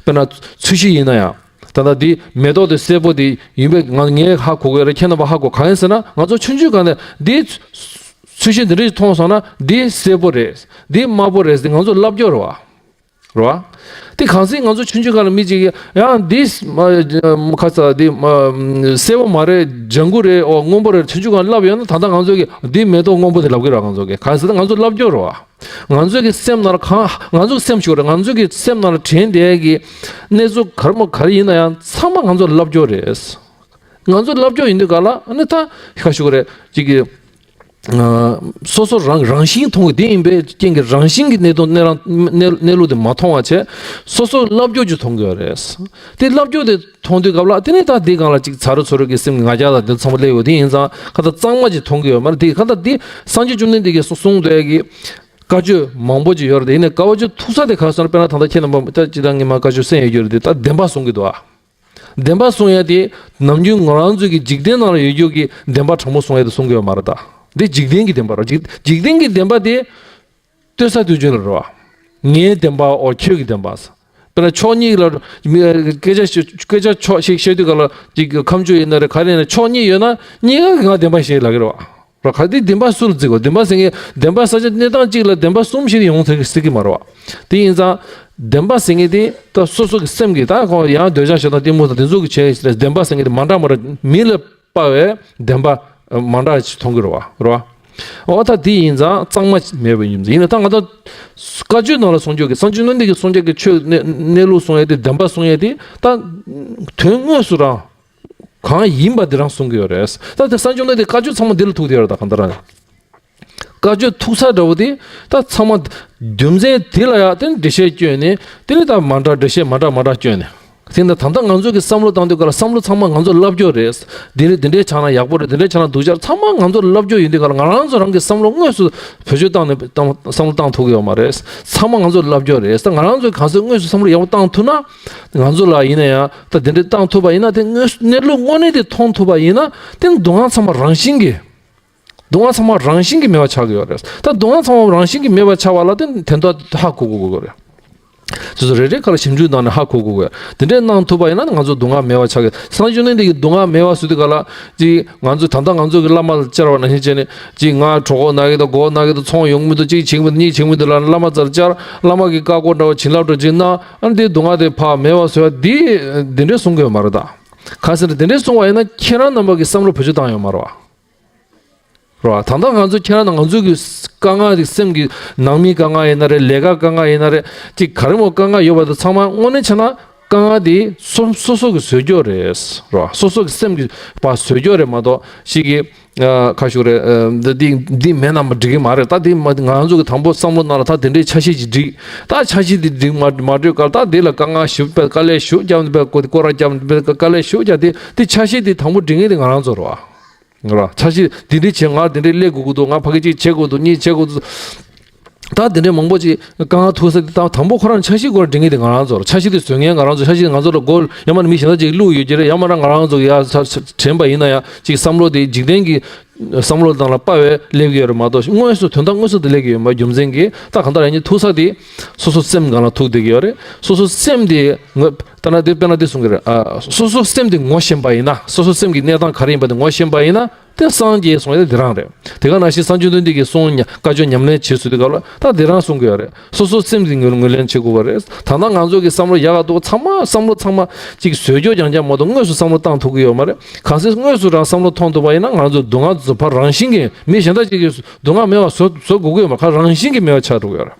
དཔེར་ན་ཚོས་གཞི་ཡིན་ན་ཡང་ད་ལྟ་འདི་མེ་ཏོག་དེ་སེར་པོ་དེ་ཡིན་པས་ང་ངས་ཧ་གོ་གི་རེད། ཁྱེད་རྣམ་པ་ཧ་གོ་གང་ཡིན་ཟེར་ན་ང་ཚོ་ཆུང་ཆུང་སྒང་ནས་འདི་ཚོས་གཞི་འདི་འདྲ་ཞིག་མཐོང་སོང་ན་འདི་སེར་པོ་རེད། འདི་དམར་པོ་རེད་ཟེར་ང་ཚོ་ལབ་སྐྱོར་རེད་བ། རེད་བ། དེ་གང་ཟེར་ང་ཚོ་ཆུང་ཆུང་སྒང་ལ་མི་གཅིག་གིས་ཡང་འདི་ཁ་ཚ་འདི་སེར་པོ་མ་རེད། ལྗང་གུ་རེད། འོ་སྔོན་པོ་རེད། ཆུང་ཆུང་སྒང་ལབ་ཡོད་ན་ད་ལྟ་ང་ཚོ་གི་འདི་མེ་ཏོག་སྔོན་པོ་དེ་ལབ་གི་རེད་བ། ང་ཚོ་གི་གང་ཟེར་ན་ང་ཚོ་ལབ་སྐྱོར་རེད་བ། ང་ཚོ་གི་སེམས་ནང་ལ་གང་ང་ཚོ་གི་སེམས་ཤིག་རེད། ང་ཚོ་གི་སེམས་ནང་ལ་དྲན་བསྡད་ཀྱི་གནས་ཚུལ་ག་རེ་མོ་ག་རེ་ཡིན་ན་ཡང་ཚང་མ་ང་ཚོ་ལབ་སྐྱོར་རེད། ང་ཚོ་ལབ་སྐྱོར་ཡིན་དུས་ག་ལ་ཨ་ནི་ད་ཁ་ཤུག་རེད་ཅིག་གི་སོ་སོ་རང་རང་བཞིན་མཐོང་གི་དེ་ཡིན་པའི་རྐྱེན་གྱིས་རང་བཞིན་གྱི་གནས་སྟངས་གནས་རང་གནས་གནས་ལུགས་དེ་མ་མཐོང་བ་བྱས་སོ་སོ་ལབ་སྐྱོར་ཅིག་མཐོང་གི་ཡོད་རེད། དེ་ལབ་སྐྱོར་དེ་མཐོང་དུས་སྐབས་ལ་དེ་ནས་ད་དེ་སྒང་ལ་ཅིག་ཚ་རུ་ཚུ་རུ་གི་སེམས་ཀྱི་ང་རྒྱལ་དང་དེ་ཚང་མ་སླེབས་ཡོད། དེ་ཡིན་ཙང་ཁ་ད་གཙང་མ་ཅིག་མཐོང་གི་ཡོད་མ་རེད། དེ་ཁ་ད་དེ་སངས་རྒྱས་བཅོམ་ལྡན་འདས་ཀྱིས་གསུངས་བསྡད་ཀྱི་བཀའ་ཆོས་མང་པོ་ཅིག་ཡོད་རེད། དེ་ཡིན་ནའི་བཀའ་བརྒྱུད་ཐུག་ས་དེ་ག་སོང་དཔེར་ན་ད་ལྟ་ཁྱེད་རྣམ་པ་ད་ཅི་ད་ངས་མ་བཀའ་ཆོས་གསན་ཡོད་རྒྱུ་རེད། དེ་ད་བདེན་པ་གསུང་གི་འདུག་ཨ། བདེན་པ་གསུང་ཡ་དེ་ནམ་རྒྱུན་ང་རང་ཚོའི་གི་འཇིག་རྟེན་ནང་ལ་ཡོད་རྒྱུ་གི་བདེན་པ་དྲང་པོ་གསུང་ཡ་དེ་གསུང་གི་ཡོད་མ་རེད་ད། འདི་འཇིག་རྟེན་གྱི་བདེན་པ་རེད། འཇིག་འཇིག་རྟེན་གྱི་བདེན་པ་དེ་ལྟོས་ས་ལྟོས་རྒྱུ་ལ་རེད་བ། ངའི་བདེན་པ་འོ་ཁྱོད་ཀྱི་བདེན་པ། དཔེར་ན་ཕྱོགས་གཉིས་ལ་མི་སྐད་ཆ་སྐད་ཆ་ཕྱོགས་ཤིག་བཤད་དུས་ག་ལ་ཅིག་ཁམས་ཆོས་ཡིན་ན་རེད་ག་རེ་ཡིན་ན་ཕྱོགས་གཉིས་ཡོད་ན་གཉིས་ཀ་གི་ང་བདེན་པ་བཤད་ལབ་ཀྱི་རེད་བ། ར་ག་དེ་བདེན་པ་སུ་ལ་བརྩི་དགོས། བདེན་པ་ཟེར་མཁན་བདེན་པ་ས་ཆ་གནས་སྟངས་གཅིག་ལ་བདེན་པ་གསུམ་ཞིག་ཡོང་ཐུབ་ཀྱི་སྲིད་ཀྱི་མ་རེད་བ། དེ་ཡིན་ཙང་བདེན་པ་ཟེར་མཁན་དེ་ད་སོ་སོ་གི་སེམས་ཀྱི་ད་ཁོང་ཡང་འདོད་ཆགས་ཞེ་སྡང་གཏི་མུག་དང་དེ་ཚོ་གི་བྱས་བདེན་པ་ཟེར་མཁན་དེ་མ་འདྲ་མ་འདྲ་མི་ལ་དཔག་པའི་བདེན་པ་མ་འདྲ་ཞིག་མཐོང་གི་རེད་བ། རེད་བ། འོ་ད་དེ་ཡིན་ཙང་གཙང་མ་མེད་པ་ཡིན་ཙང་ཡིན་ན་ད་ང་ད་བཀའ་ཆོས་ནང་ལ་གསུང་རྒྱུ་གི་སངས་རྒྱས་བཅོམ་ལྡན་འདས་ཀྱི་གསུང་རྒྱུ་གི་ཆོས་གནས་གནས་ལུགས་གསུང་ཡས་དེ་བདེན་པ་གསུང་ཡས་དེ་ད་དོན་དངོས་སུ་རང་། གང་ཡིན་པ་འདི་རང་གསུང་གི་ཡོད་རེད། ད་དེ་སངས་རྒྱས་བཅོམ་ལྡན་འདས་བཀའ་ཆོས་ཚང་མ་འདི་ལ་ཐུག་བསྡད་ཡོད་རེད། ད་གང་ལྟར་བཀའ་ཆོས་ཐུག་ས་འདྲ་བོ་དེ་ད་ཚང་མ་རྒྱུ་མཚན་དེ་ལ་ཡང་དེ་ནི་འགྲེལ་བཤད་བསྐྱོན་ནས་དེ་ནི་ད་མ་འདྲ་འགྲེལ་བཤད་མ་འདྲ་མ་འདྲ་བསྐྱོན་ནས་ དེ་ནི་ད་ལྟ་ང་ཚོ་གི་བསམ་བློ་བཏང་དུས་ག་ལ་བསམ་བློ་ཚང་མ་ང་ཚོ་ལབ་རྒྱུ་རེད། འདི་རེད། འདི་འདྲས་ཆགས་ན་ཡག་པོ་རེད། འདི་འདྲས་ཆགས་ན་སྡུག་ཅག་རེད། ཚང་མ་ང་ཚོ་ལབ་རྒྱུ་ཡིན་དུས་ག་ལ་ང་རང་ཚོ་རང་གི་བསམ་བློ་དངོས་སུ་བེད་སྤྱོད་བཏང་ནས་བཏང་བསམ་བློ་བཏང་ཐུབ་ཀྱི་ཡོད་མ་རེད། ཚང་མ་ང་ཚོ་ལབ་རྒྱུ་རེད། ད་ང་རང་ཚོས་གང་ཟག་དངོས་སུ་བསམ་བློ་ཡག་པོ་བཏང་ཐུབ་ན། ང་ཚོ་ལ་ཡིན་ན་ཡང་ད་དེ་འདྲས་བཏང་ཐུབ་པ་ཡིན་ན། དེ་དངོས་སུ་གནས་ལུགས་དངོས་གནས་དེ་མཐོང་ཐུབ་པ་ཡིན་ན། དེ་ནི་སྡུག་བསྔལ་ཚང་མ་རང་བཞིན་གྱིས། སྡུག་བསྔལ་ཚང་མ་རང་བཞིན་གྱིས་མེད་པ་ཆགས་ཀྱི་ཡོད་རེད། ད་སྡུག་བསྔལ་ཚང་མ་རང་བཞིན་གྱིས་མེད་པ་ཆགས་པ་ལ་དེ་དོན་དག་ཧ་གོ་དགོས་ཀྱི་རེད། སོ་སོ་རེ་རེ་ཁ་ལ་ཞིབ་འཇུག་བཏང་ནས་ཧ་གོ་དགོས་ཀྱི་ཡོད། དེ་འདྲས་གནང་ཐུབ་པ་ཡིན་ན་ང་ཚོ་སྡུག་བསྔལ་མེད་པ་ཆགས་ཀྱི། སངས་རྒྱས་བཅོམ་ལྡན་འདས་ཀྱིས་སྡུག་བསྔལ་མེད་པ་བཟོ་དུས་ག་ལ། ཅིག་ང་ཚོ་ད་ལྟ་ང་ཚོ་གི་བླ་མ་ལ་བཅར་བ་ནང་བཞིན་བྱས་ནས། ཅིག་ང་གྲོད་ཁོག་ན་གི་འདུག་མགོ་ན་གི་འདུག་ཚོང་ཡོང་མི་འདུག་ཅིག་བྱེད་ཀྱི་མི་འདུག་གཉིད་བྱེད་ཀྱི་མི་འདུག་ལབ་ན་བླ་མ་རྩར་བཅར། བླ་མ་གི་བཀའ་བསྒོ་འདྲ་བོ་བྱིན་རླབས་འདྲ་བོ་ཅིག་གནང་། ཨ་ནི་དེ་སྡུག་བསྔལ་དེ་ཕར་མེད་པ་བཟོ་ཡ་འདི་འདི་འདྲས་གསུང་གི་ཡོད་མ་རེད་ད། གང་ཟེར་ན་དེ་འདྲས་གསུང་བ་ཡིན་ན་ཁྱེད་རང་རྣམ་པ་གི་བསམ་བློ་བེད་སྤྱོད་བཏང་ཡོད་མ་རེད་བ། རེད་བ། ད་ལྟ་ང་ཚོ་ཁྱེད་རང་དང་ང་ཚོ་གི་དཀའ་ངལ་དེ་སེམས་ཀྱི་ནང་མིའི་དཀའ་ངལ་ཡིན་ན་རེད། ལས་ཀ་དཀའ་ངལ་ཡིན་ན་རེད། ཅིག་ག་རེ་མོ་དཀའ་ངལ་ཡོད་པ་དེ་ཚང་མ་དངོས་གནས་བྱས་ན་དཀའ་ངལ་དེ་སོ་སོ་སོ་གི་བཟོས་རྒྱུ་རེད། རེད་བ། སོ་སོ་གི་སེམས་ཀྱི་ཕར་བཟོས་རྒྱུ་རེད་མ་གཏོགས་ཤིག་གི་ཨ་ཁ་ཤུགས་རེད། ཨ་འདི་འདི་འདི་མེད་ན་མ་འགྲིག་གི་མ་རེད། ད་འདི་མ་ང་ཚོ་གི་དང་པོ་བསམ་བློ་ནང་ལ་ད་དེ་འདྲའི་ཆ་ཤས་ཅིག་འགྲིག་ད་ཆ་ཤས་འདི་འགྲིག་མ་མ་འགྲིག་ག་ལ་ད་འདི་ལ་དཀའ་ངལ་ཞིབ་པའི་དཀའ་ལས་ཞིབ་བརྒྱབ་པའི་སྐོར་སྐོར་ར་བརྒྱབ་པའི་དཀའ་ལས་ཞིབ་བརྒྱབ་དེ་དེ་ཆ་ཤས་དེ་དང་པོ་འགྲིག་མཁན་དེ་ང་རང་ཚོ་རེད་བ། ར། འཆར་གཞི་འདི་འདྲའི་བྱེད། ང་འདི་འདྲའི་སླེབས་དགོས་ཀྱི་འདུག་ང་ཕ་གི་གཅིག་བྱེད་དགོས་འདུག་གཉིས་བྱེད་དགོས་འདུག་ད་འདི་འདྲའི་མང་པོ་ཅིག་དཀའ་ངལ་ཐུག་ས་དེ་དང་དང་པོ་ཁོ་རང་འཆར་གཞི་སྐོར་འབྲི་མཁན་དེ་ང་རང་ཚོ་རེད། འཆར་གཞི་དེ་བཟོ་མཁན་ང་རང་ཚོ། འཆར་གཞི་དེ་ང་ཚོ་ལ་མགོ་ཡང་མ་མི་གཞན་དག་ཅིག་བླུགས་ཡོད་ཀྱི་རེད། ཡང་མ་ར་ང་རང་ཚོ་ཡ་ས་ས་དྲན་པ་ཡིན་ན་ཡང་ཅིག་བསམ་བློ་དེ་འཇིག་རྟེན་གྱི་བསམ་བློ་དང་ལ་དཔའ་བའི་སླེབས་ཀྱི་ཡོད་རེད་མ་གཏོགས། དངོས་སུ་དོན་དག་དངོས་སུ་དེ་སླེབས་ཀྱི་ཡོད་མ་རྒྱུ་མཚན་གྱིས། ད་གང་ལྟར་ཡང་ཐུག་ས་དེ་སོ་སོ་སེམས་སྒང་ལ་ཐུག་བསྡད་ཀྱི་ཡོད་རེད། སོ་སོ་སེམས་དེ་ངོ་ད་ན་དེ་དཔེར་ན་དེ་གསུང་གི་རེད། ཨ་སོ་སོ་སེམས་དེ་ངོ་ཤེས་པ་ཡིན་ན། སོ་སོ་སེམས་ཀྱི་གནས་སྟངས་ག་རེ་ཡིན་པ་དེ་ངོ་ཤེས་པ་ཡིན་ན། དེ་སངས་རྒྱས་གསུང་ཡ་དེ་རང་རེད། དེ་ག་ནང་བཞིན་སངས་རྒྱས་བཅོམ་ལྡན་འདས་ཀྱི་གསུང་ཉ་བཀའ་ཆོས་ཉམས་ལེན་བྱེད་ཚུལ་དེ་ག་ལ་ད་དེ་རང་གསུང་གི་ཡོད་རེད། སོ་སོ་སེམས་ཀྱི་ངོས་ངོས་ལེན་བྱེད་དགོས་པ་རེད། ད་ལྟ་ང་ཚོ་གི་བསམ་བློ་ཡག་ག་འདུག་ཚང་མ་བསམ་བློ་ཚང་མ་ཅིག་བཟོས་རྒྱུ་རྐྱང་རྐྱང་མ་གཏོགས་དངོས་སུ་བསམ་བློ་བཏང་ཐུབ་ཀྱི་ཡོད་མ་རེད། གང་ཟེར་དངོས་སུ་རང་བསམ་བློ་ཐོངས་ཐུབ་པ་ཡིན་ན་ང་ཚོ་སྡུག་བསྔལ་ཚོ་ཕར་རང་བཞིན་གྱིས་མི་གཞན་དག་ཅིག་གིས་སྡུག་བསྔལ་མེད་པ་བཟོ་བཟོ་དགོས་ཀྱི་ཡོད་མ་རེད། ཕར་རང་བཞིན་གྱིས་མེད་པ་ཆགས་འགྲོ་གི་ཡོད་རེད།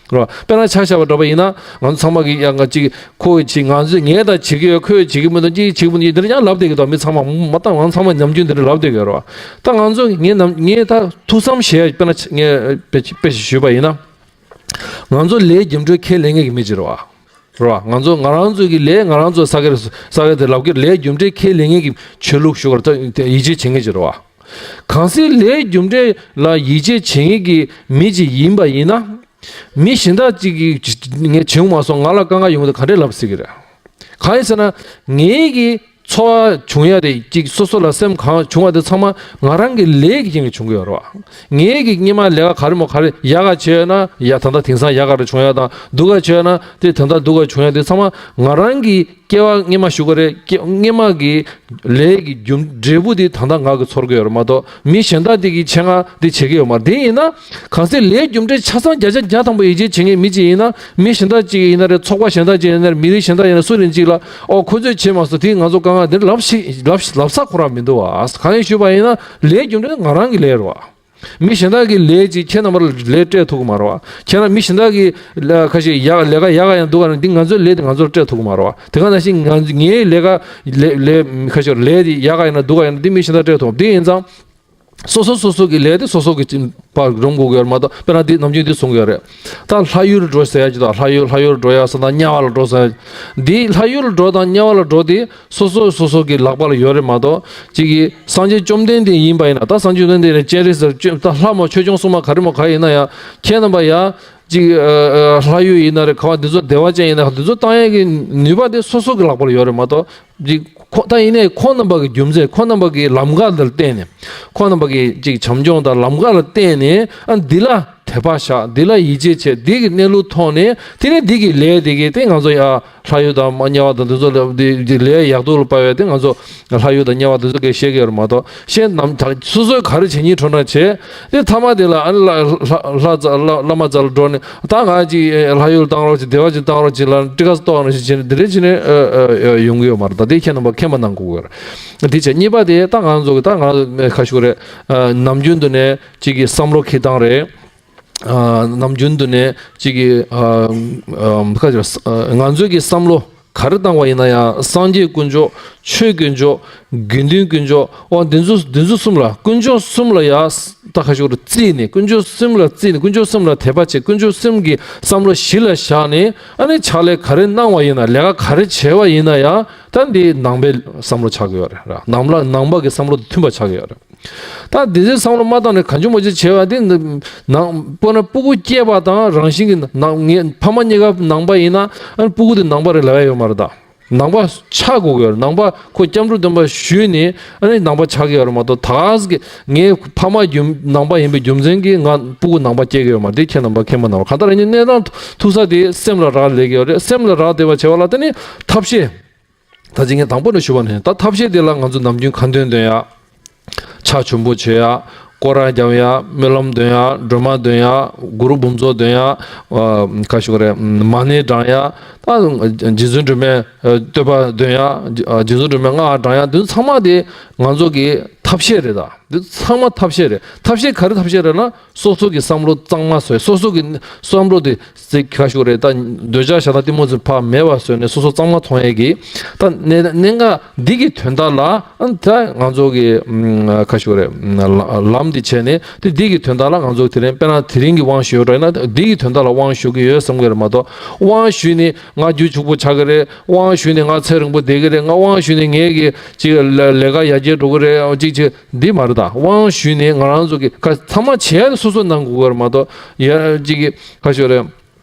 རེད་བ། དཔེར་ན་ཆ་བཞག་པ་འདྲ་པོ་ཡིན་ན་ང་ཚོ་ཚང་མ་གིས་ཡང་ང་གཅིག་ཁོ་གིས་བྱེད། ང་ཚོས་ངས་ད་བྱེད་ཀྱི་ཡོད། ཁོས་བྱེད་ཀྱི་མི་འདུག་གཅིག་བྱེད་ཀྱི་མི་འདུག་འདི་འདྲ་ཡང་ལབ་བསྡད་ཀྱི་འདུག་མི་ཚང་མ་མ་བཏང་ང་ཚང་མ་ནམ་རྒྱུན་འདི་འདྲ་ལབ་བསྡད་ཀྱི་ཡོད་རེད་བ། ད་ང་ཚོ་ངས་ནམ་ངས་ད་ཐུགས་བསམ་བཞེས་ཡ་དཔེར་ན་ངས་དཔེ་དཔེ་ཞིག་ཞུས་པ་ཡིན་ན། ང་ཚོ་ལས་རྒྱུ་འབྲས་ཁས་ལེན་མཁན་གྱི་མི་ཅིག་རེད་བ། རེད་བ། ང་ཚོ་ང་རང་ཚོ་གི་ལས་ང་རང་ཚོ་ས་གར་ས་གར་དེ་ལབ་ཀྱི་ལས་རྒྱུ་འབྲས་ཁས་ལེན་མཁན་གྱི་ཆོས་ལུགས་ཞུ་གར་ད་ཡིད་ཆེས་བྱེད་མཁན་ཅིག་རེད་བ། གང་ཟེར་ལས་རྒྱུ་འབྲས་ལ་ཡིད་ཆེས་བྱེད་མཁན་གྱི་མི་ཅིག་ཡིན་པ་ཡིན་ན། མི་གཞན་དག་ཅིག་གིས་ངས་བྱུང་མ་སོང་ང་ལ་དཀའ་ངལ་ཡོང་གི་འདུག་ག་འདྲས་ལབ་སྲིད་ཀྱི་རེད། གང་ཡིན་ཟེར་ན། ངའི་གི་ཚོར་བ་བྱུང་ཡ་དེ་ཅིག་སོ་སོ་ལ་སེམས་གང་བྱུང་བ་དེ་ཚང་མ་ང་རང་གི་ལས་ཀྱི་རྐྱེན་གྱིས་བྱུང་གི་ཡོད་རེད་བ། ངའི་གི་སྔོན་མ་ལས་ཀ་ག་རེ་མོ་ག་རེ་ཡག་ག་བྱས་ཡོད་ན་ཡ་ད་ལྟ་དེང་སང་ཡག་ག་རེ་བྱུང་ཡ་དང་སྡུག་ག་བྱས་ཡོད་ན་དེ་ད་ལྟ་སྡུག་ག་བྱུང་ཡ་དེ་ཚང་མ་ང་རང་གི་སྐྱེ་བ་སྔོན་མ་ཞུ་གི་རེད། སྐྱེ་སྔོན་མ་གི་ལས་ཀྱི་རྒྱུ་འབྲས་བུ་དེ་ད་ལྟ་ང་གིས་ཚོར་གི་ཡོད་རེད་མ་གཏོགས་མི་གཞན་དག་དེ་གིས་ཆེད་མངགས་དེ་བྱེད་ཀྱི་ཡོད་མ་རེད། དེ་ཡིན་ན་གང་ཟེར་ལས་རྒྱུ་འབྲས་ཆ་ཚང་བརྒྱ་ཆ་བརྒྱ་ཐམ་པ་ཡིད་ཆེས་བྱེད་མཁན་མི་གཅིག་ཡིན་ན་མི་གཞན་དག་ཅིག་ཡིན་ན་རེད། ཚོགས་པ་གཞན་དག་ཅིག་ཡིན་ན་རེད། མི་རིགས་གཞན་དག་ཡིན་ན་སུ་རེད་ཅིག་ལ་ཨོ་ཁོ་ཚོས་བྱས་མ་སོང་དེ་ང་ཚོ་དཀའ་ངལ་དེ་ལབ་ཤེས་ལབ་ལབ་ས་ཁོ་རང་མི་འདུག་བ། གང་ཡིན་ཞུས་པ་ཡིན་ན་ལས་རྒྱུ་འབྲས་ང་རང་གི་ལས་རེད་བ། མི་གཞན་དག་གི་ལས་ཅིག་ཁྱེད་རྣམ་པར་ལས་སྤྲད་ཐུབ་ཀྱི་མ་རེད་བ། ཁྱེད་རང་མི་གཞན་དག་གི་ལ་ཁ་ཤས་ཡག་ལས་ཀ་ཡག་ག་ཡང་སྡུག་ག་ཡང་འདི་ང་ཚོའི་ལས་དེ་ང་ཚོར་སྤྲད་ཐུབ་ཀྱི་མ་རེད་བ། དེ་ག་ནང་བཞིན་ང་ངའི་ལས་ཀ་ལས་ལས་ཁ་ཤས་ལས་དེ་ཡག་ག་ཡིན་ན་སྡུག་ག་ཡིན་ན་འདི་མི་གཞན་དག་སྤྲད་ཐུབ། འདི་ཡིན་ཙང་སོ་སོ་སོ་སོ་གི་ལས་དེ་སོ་སོ་གི་ཅིག་ཕར་རུང་དགོས་ཀྱི་ཡོད་རེད་མ་གཏོགས། དཔེར་ན་འདི་ནམ་རྒྱུན་འདི་གསུང་གི་ཡོད་རེད། ད་ལྷ་ཡུལ་འགྲོ་ཟེར་ཡ་ཅིག་དང་ལྷ་ཡུལ་ལྷ་ཡུལ་འགྲོ་ཡ་ཟེར་དང་དམྱལ་བ་ལ་འགྲོ་ཟེར་ཡ། འདི་ལྷ་ཡུལ་འགྲོ་དང་དམྱལ་བ་ལ་འགྲོ་དེ་སོ་སོ་སོ་སོ་གི་ལག་པ་ལ་ཡོད་རེད་མ་གཏོགས་ཅིག་གིས་སངས་རྒྱས་བཅོམ་ལྡན་འདས་ཡིན་པ་ཡིན་ན། ད་སངས་རྒྱས་བཅོམ་ལྡན་འདས་ནས་སྤྱན་རས་གཟིགས་ད་ལྷ་མོ་ཆོས་སྐྱོང་སྲུང་མ་ག་རེ་མོ་ག་ཡིན་ན་ཡང་ཁྱེད་རྣམ་པ་ཡ་ཅིག་ལྷ་ཡུལ་ཡིན་ན་རེད། ག་བ་འདི་ཚོ་བདེ་བ་ཅན་ཡིན་ན་འདི་ཚོ་བཏང་ཡས་ཀྱི་ནུས་པ་དེ་སོ་སོ་གི་ལག་པ་ལ་ཡོད་རེད་མ་གཏོགས། ཅིག་ཁོ་ད་ཡིན་ནའི་ཁོང་རྣམ་པ་གི་རྒྱུ་མཚན་ཁོང་རྣམ་པ་གི་ལམ་ཁ་ལ་བརྟེན་ནས་ཁོང་རྣམ་པ་གི་ཅིག་བྱམས་སྐྱོང་དང་ལམ་ཁ་ལ་བརྟེན་ནས་ཨ་འདི་ལ་དད་པ་བཞག་འདི་ལ་ཡིད་ཆེས་བྱེད་འདི་གི་གནས་ལུགས་མཐོང་ནས་དེ་ནས་འདི་གི་ལས་དེ་གི་དེ་ང་ཚོ་ཡ་ལྷ་ཡུལ་དང་དམྱལ་བ་དང་འདི་ཚོ་ལ་འདི་འདི་ལས་ཡག་སྡུག་ལ་དཔག་པའི་དེ་ང་ཚོ་ལྷ་ཡུལ་དང་དམྱལ་བ་འདི་ཚོ་གི་བཤད་ཀྱི་ཡོད་རེད་མ་གཏོགས། གཞན་ནམ་ད་སོ་སོས་ག་རེ་བྱེད་སྙིང་བྲོ་ན་བྱེད། དེ་མཐའ་མ་དེ་ལ་ཨ་ནི་ལ་ལ་ལ་ལ་བླ་མ་རྩ་ལ་བླ་མ་རྩ་ལ་འགྲོ་ནས་ད་ང་ཅིག་ལྷ་ཡུལ་བཏང་རོགས་ཅིག་བདེ་བ་ཅིག་བཏང་རོགས་ཅིག་ལ་ཊི་ཀ་ས་གཏོགས་ནས་ཞིག་བྱས་ནས་འདི་འདྲ་བྱས་ནས་ཨ་ཨ་ཡོང་གི་ཡོད་མ་རེད། ད་དེ་ཁྱེད་རྣམ་པ་མཁྱེན་པ་གནང་དགོས་ཀྱི་ཡོད་རེད། འདི་བྱས་གཉིས་པ་དེ་ད་ང་ཚོ་གི་ད་ང་ཁ་ཤུག་རེད། ནམ་རྒྱུན་དུ་ནས་ཅིག་གི་བསམ་བློ་འཁྱེར་སྟངས་རེད། ནམ་རྒྱུན་དུ་ནས་ཅིག་གི་ཁ་ང་ཚོའི་གི་བསམ་བློ། ག་རེ་བཏང་བ་ཡིན་ན་ཡང་སངས་རྒྱས་དཀོན་མཆོག་ཆོས་དཀོན་མཆོག་དགེ་འདུན་དཀོན་མཆོག་འོ་འདི་ཚོ་འདི་ཚོ་གསུམ་ལ་དཀོན་མཆོག་གསུམ་ལ་ཡ་ད་ཁ་ཤོར་རྩིས་ནས་དཀོན་མཆོག་གསུམ་ལ་རྩིས་ནས་དཀོན་མཆོག་གསུམ་ལ་དད་པ་བྱེད། དཀོན་མཆོག་གསུམ་གྱི་བསམ་བློ་གཞི་ལ་བཞག་ནས་ཨ་ནི་ཕྱག་ལས་ག་རེ་གནང་བ་ཡིན་ན་ལས་ཀ་ག་རེ་བྱས་པ་ཡིན་ན་ཡང་ད་འདི་ནང་པའི་བསམ་བློ་ཆགས་ཀྱི་ཡོད་རེད་ར། ནང་ལ་ནང་པ་གི་བསམ་བློ་དང་མཐུན་པ་ཆགས་ཀྱི་ཡོད་རེད། ད་དེ་ཚོའི་བསམ་བློ་མ་བཏང་ནས་གང་བྱུང་མ་བྱུང་བྱས་པ་དེ་ནང་དཔེར་ན་སྤུ་གུ་སྐྱེས་པ་དང་རང་བཞིན་གྱི་ནང་ངའི་ཕ་མ་གཉིས་ཀ་ནང་པ་ཡིན་ན་ཨ་ནི་སྤུ་གུ་དེ་ནང་པ་རེད་ལབ་ཡ་ཡོད་མ་རེད་ད། ནང་པ་ཆགས་དགོས་ཀྱི་ཡོད་རེད། ནང་པ་ཁོ་སྐྱབས་འགྲོ་སྟོན་པ་ཞུས་ནས་ཨ་ནི་ནང་པ་ཆགས་ཀྱི་ཡོད་རེད་མ་གཏོགས་ད་ག་ཟེ་གི་ངའི་ཕ་མ་རྒྱུ་ནང་པ་ཡིན་པའི་རྒྱུ་མཚན་གྱིས་ང་སྤུ་གུ་ནང་པ་སྐྱེ་གི་ཡོད་མ་རེད། དེ་ཁྱེད་རྣམ་པ་མཁྱེན་པ་གནང་བ། གང་ལྟར་ཡིན་ནའི་གནས་སྟངས་ཐུག་ས་དེ་སེམས་ལ་རག་ལས་ཀྱི་ཡོད་རེད། སེམས་ལ་རག་བསྡད་པ་བྱས་པ་ལ་ད་ནི་ཐབས་ཤེས། ད་ཅི་ངས་དང་པོ་ནས་ཞུ་བ་ནི་ད་ཐབས་ཤེས་དེ་ལ་ང་ཚོ་ནམ་རྒྱུན་ཁ་འདོན་འདོན་ཡ། ཕྱག་མཆོད་འབུལ་བྱེད་ཡ། སྐོར་ར་རྒྱབ་ཡ། སྨོན་ལམ་འདོན་ཡ། སྒྲོལ་མ་འདོན་ཡ། གུ་རུ་འབུམ་ཚོགས་འདོན་ཡ། ཨ་ག་ཞུ་གི་རེད། མ་ཎི་བགྲང་ཡ། ད་རྗེ་བཙུན་སྒྲོལ་མའི་བསྟོད་པ་འདོན་ཡ། རྗེ་བཙུན་སྒྲོལ་མའི་སྔགས་བགྲང་ཡ། འདི་ཚང་མ་དེ་ང་ཚོ་གི་ཐབས་ཤེས་རེད་ད། འདི་ཚང་མ་ཐབས་ཤེས་རེད། ཐབས་ཤེས་ག་རེ་ཐབས་ཤེས་རེད་ན། སོ་སོ་གི་བསམ་བློ་གཙང་མ་བཟོས། སོ་སོ་གི་བསམ་བློ་དེ་ཟེར་ག་ཞུ་རེད། ད་འདོད་ཆགས་ཞེ་སྡང་གཏི་མུག་ཚོ་ཕར་མེད་པ་བཟོས་ནས་སོ་སོ་གཙང་མ་མཐོང་ཡས་ཀྱི་ད་གནད་གནད་འགག་འདི་གི་དོན་དག་ལ་ཨ་ད་ང་ཚོ་གི་ག་ཞུ་རེད། ལམ་འདི་བྱས་ནས་དེ་འདི་གི་དོན་དག་ལ་ང་ཚོ་དེ་རིང་དཔེར་ན་དེ་རིང་གི་དབང་ཞུ་ཡོད་རེད་ན་འདི་གི་དོན་དག་ལ་དབང་ཞུ་གི་ཡོད་བསམ་གི་རེད་མ་གཏོགས། དབང་ཞུས་ནས་ང་རྒྱུ་ཕྱུག་པོ་ཆགས་གི་རེད། དབང་ཞུས་ནས་ང་ཚེ་རིང་པོ་བསྡད་གི་རེད། ང་དབང་ཞུས་ནས་ངའི་གི་ཅིག་ལས་ཀ་ཡར་རྒྱས་འགྲོ་གི་རེད། ཅིག་ཅིག་འདི་མ་རེད་ད། དབང་ཞུས་ནས་ང་རང་ཚོ་གི་ཁ་ཚང་མ་བྱས་ནས་སོ་སོ་གནང་དགོས་ཀྱི་རེད་མ་གཏོགས། ཡ་གཅིག་གི་ཁ་ཤོར་རེད།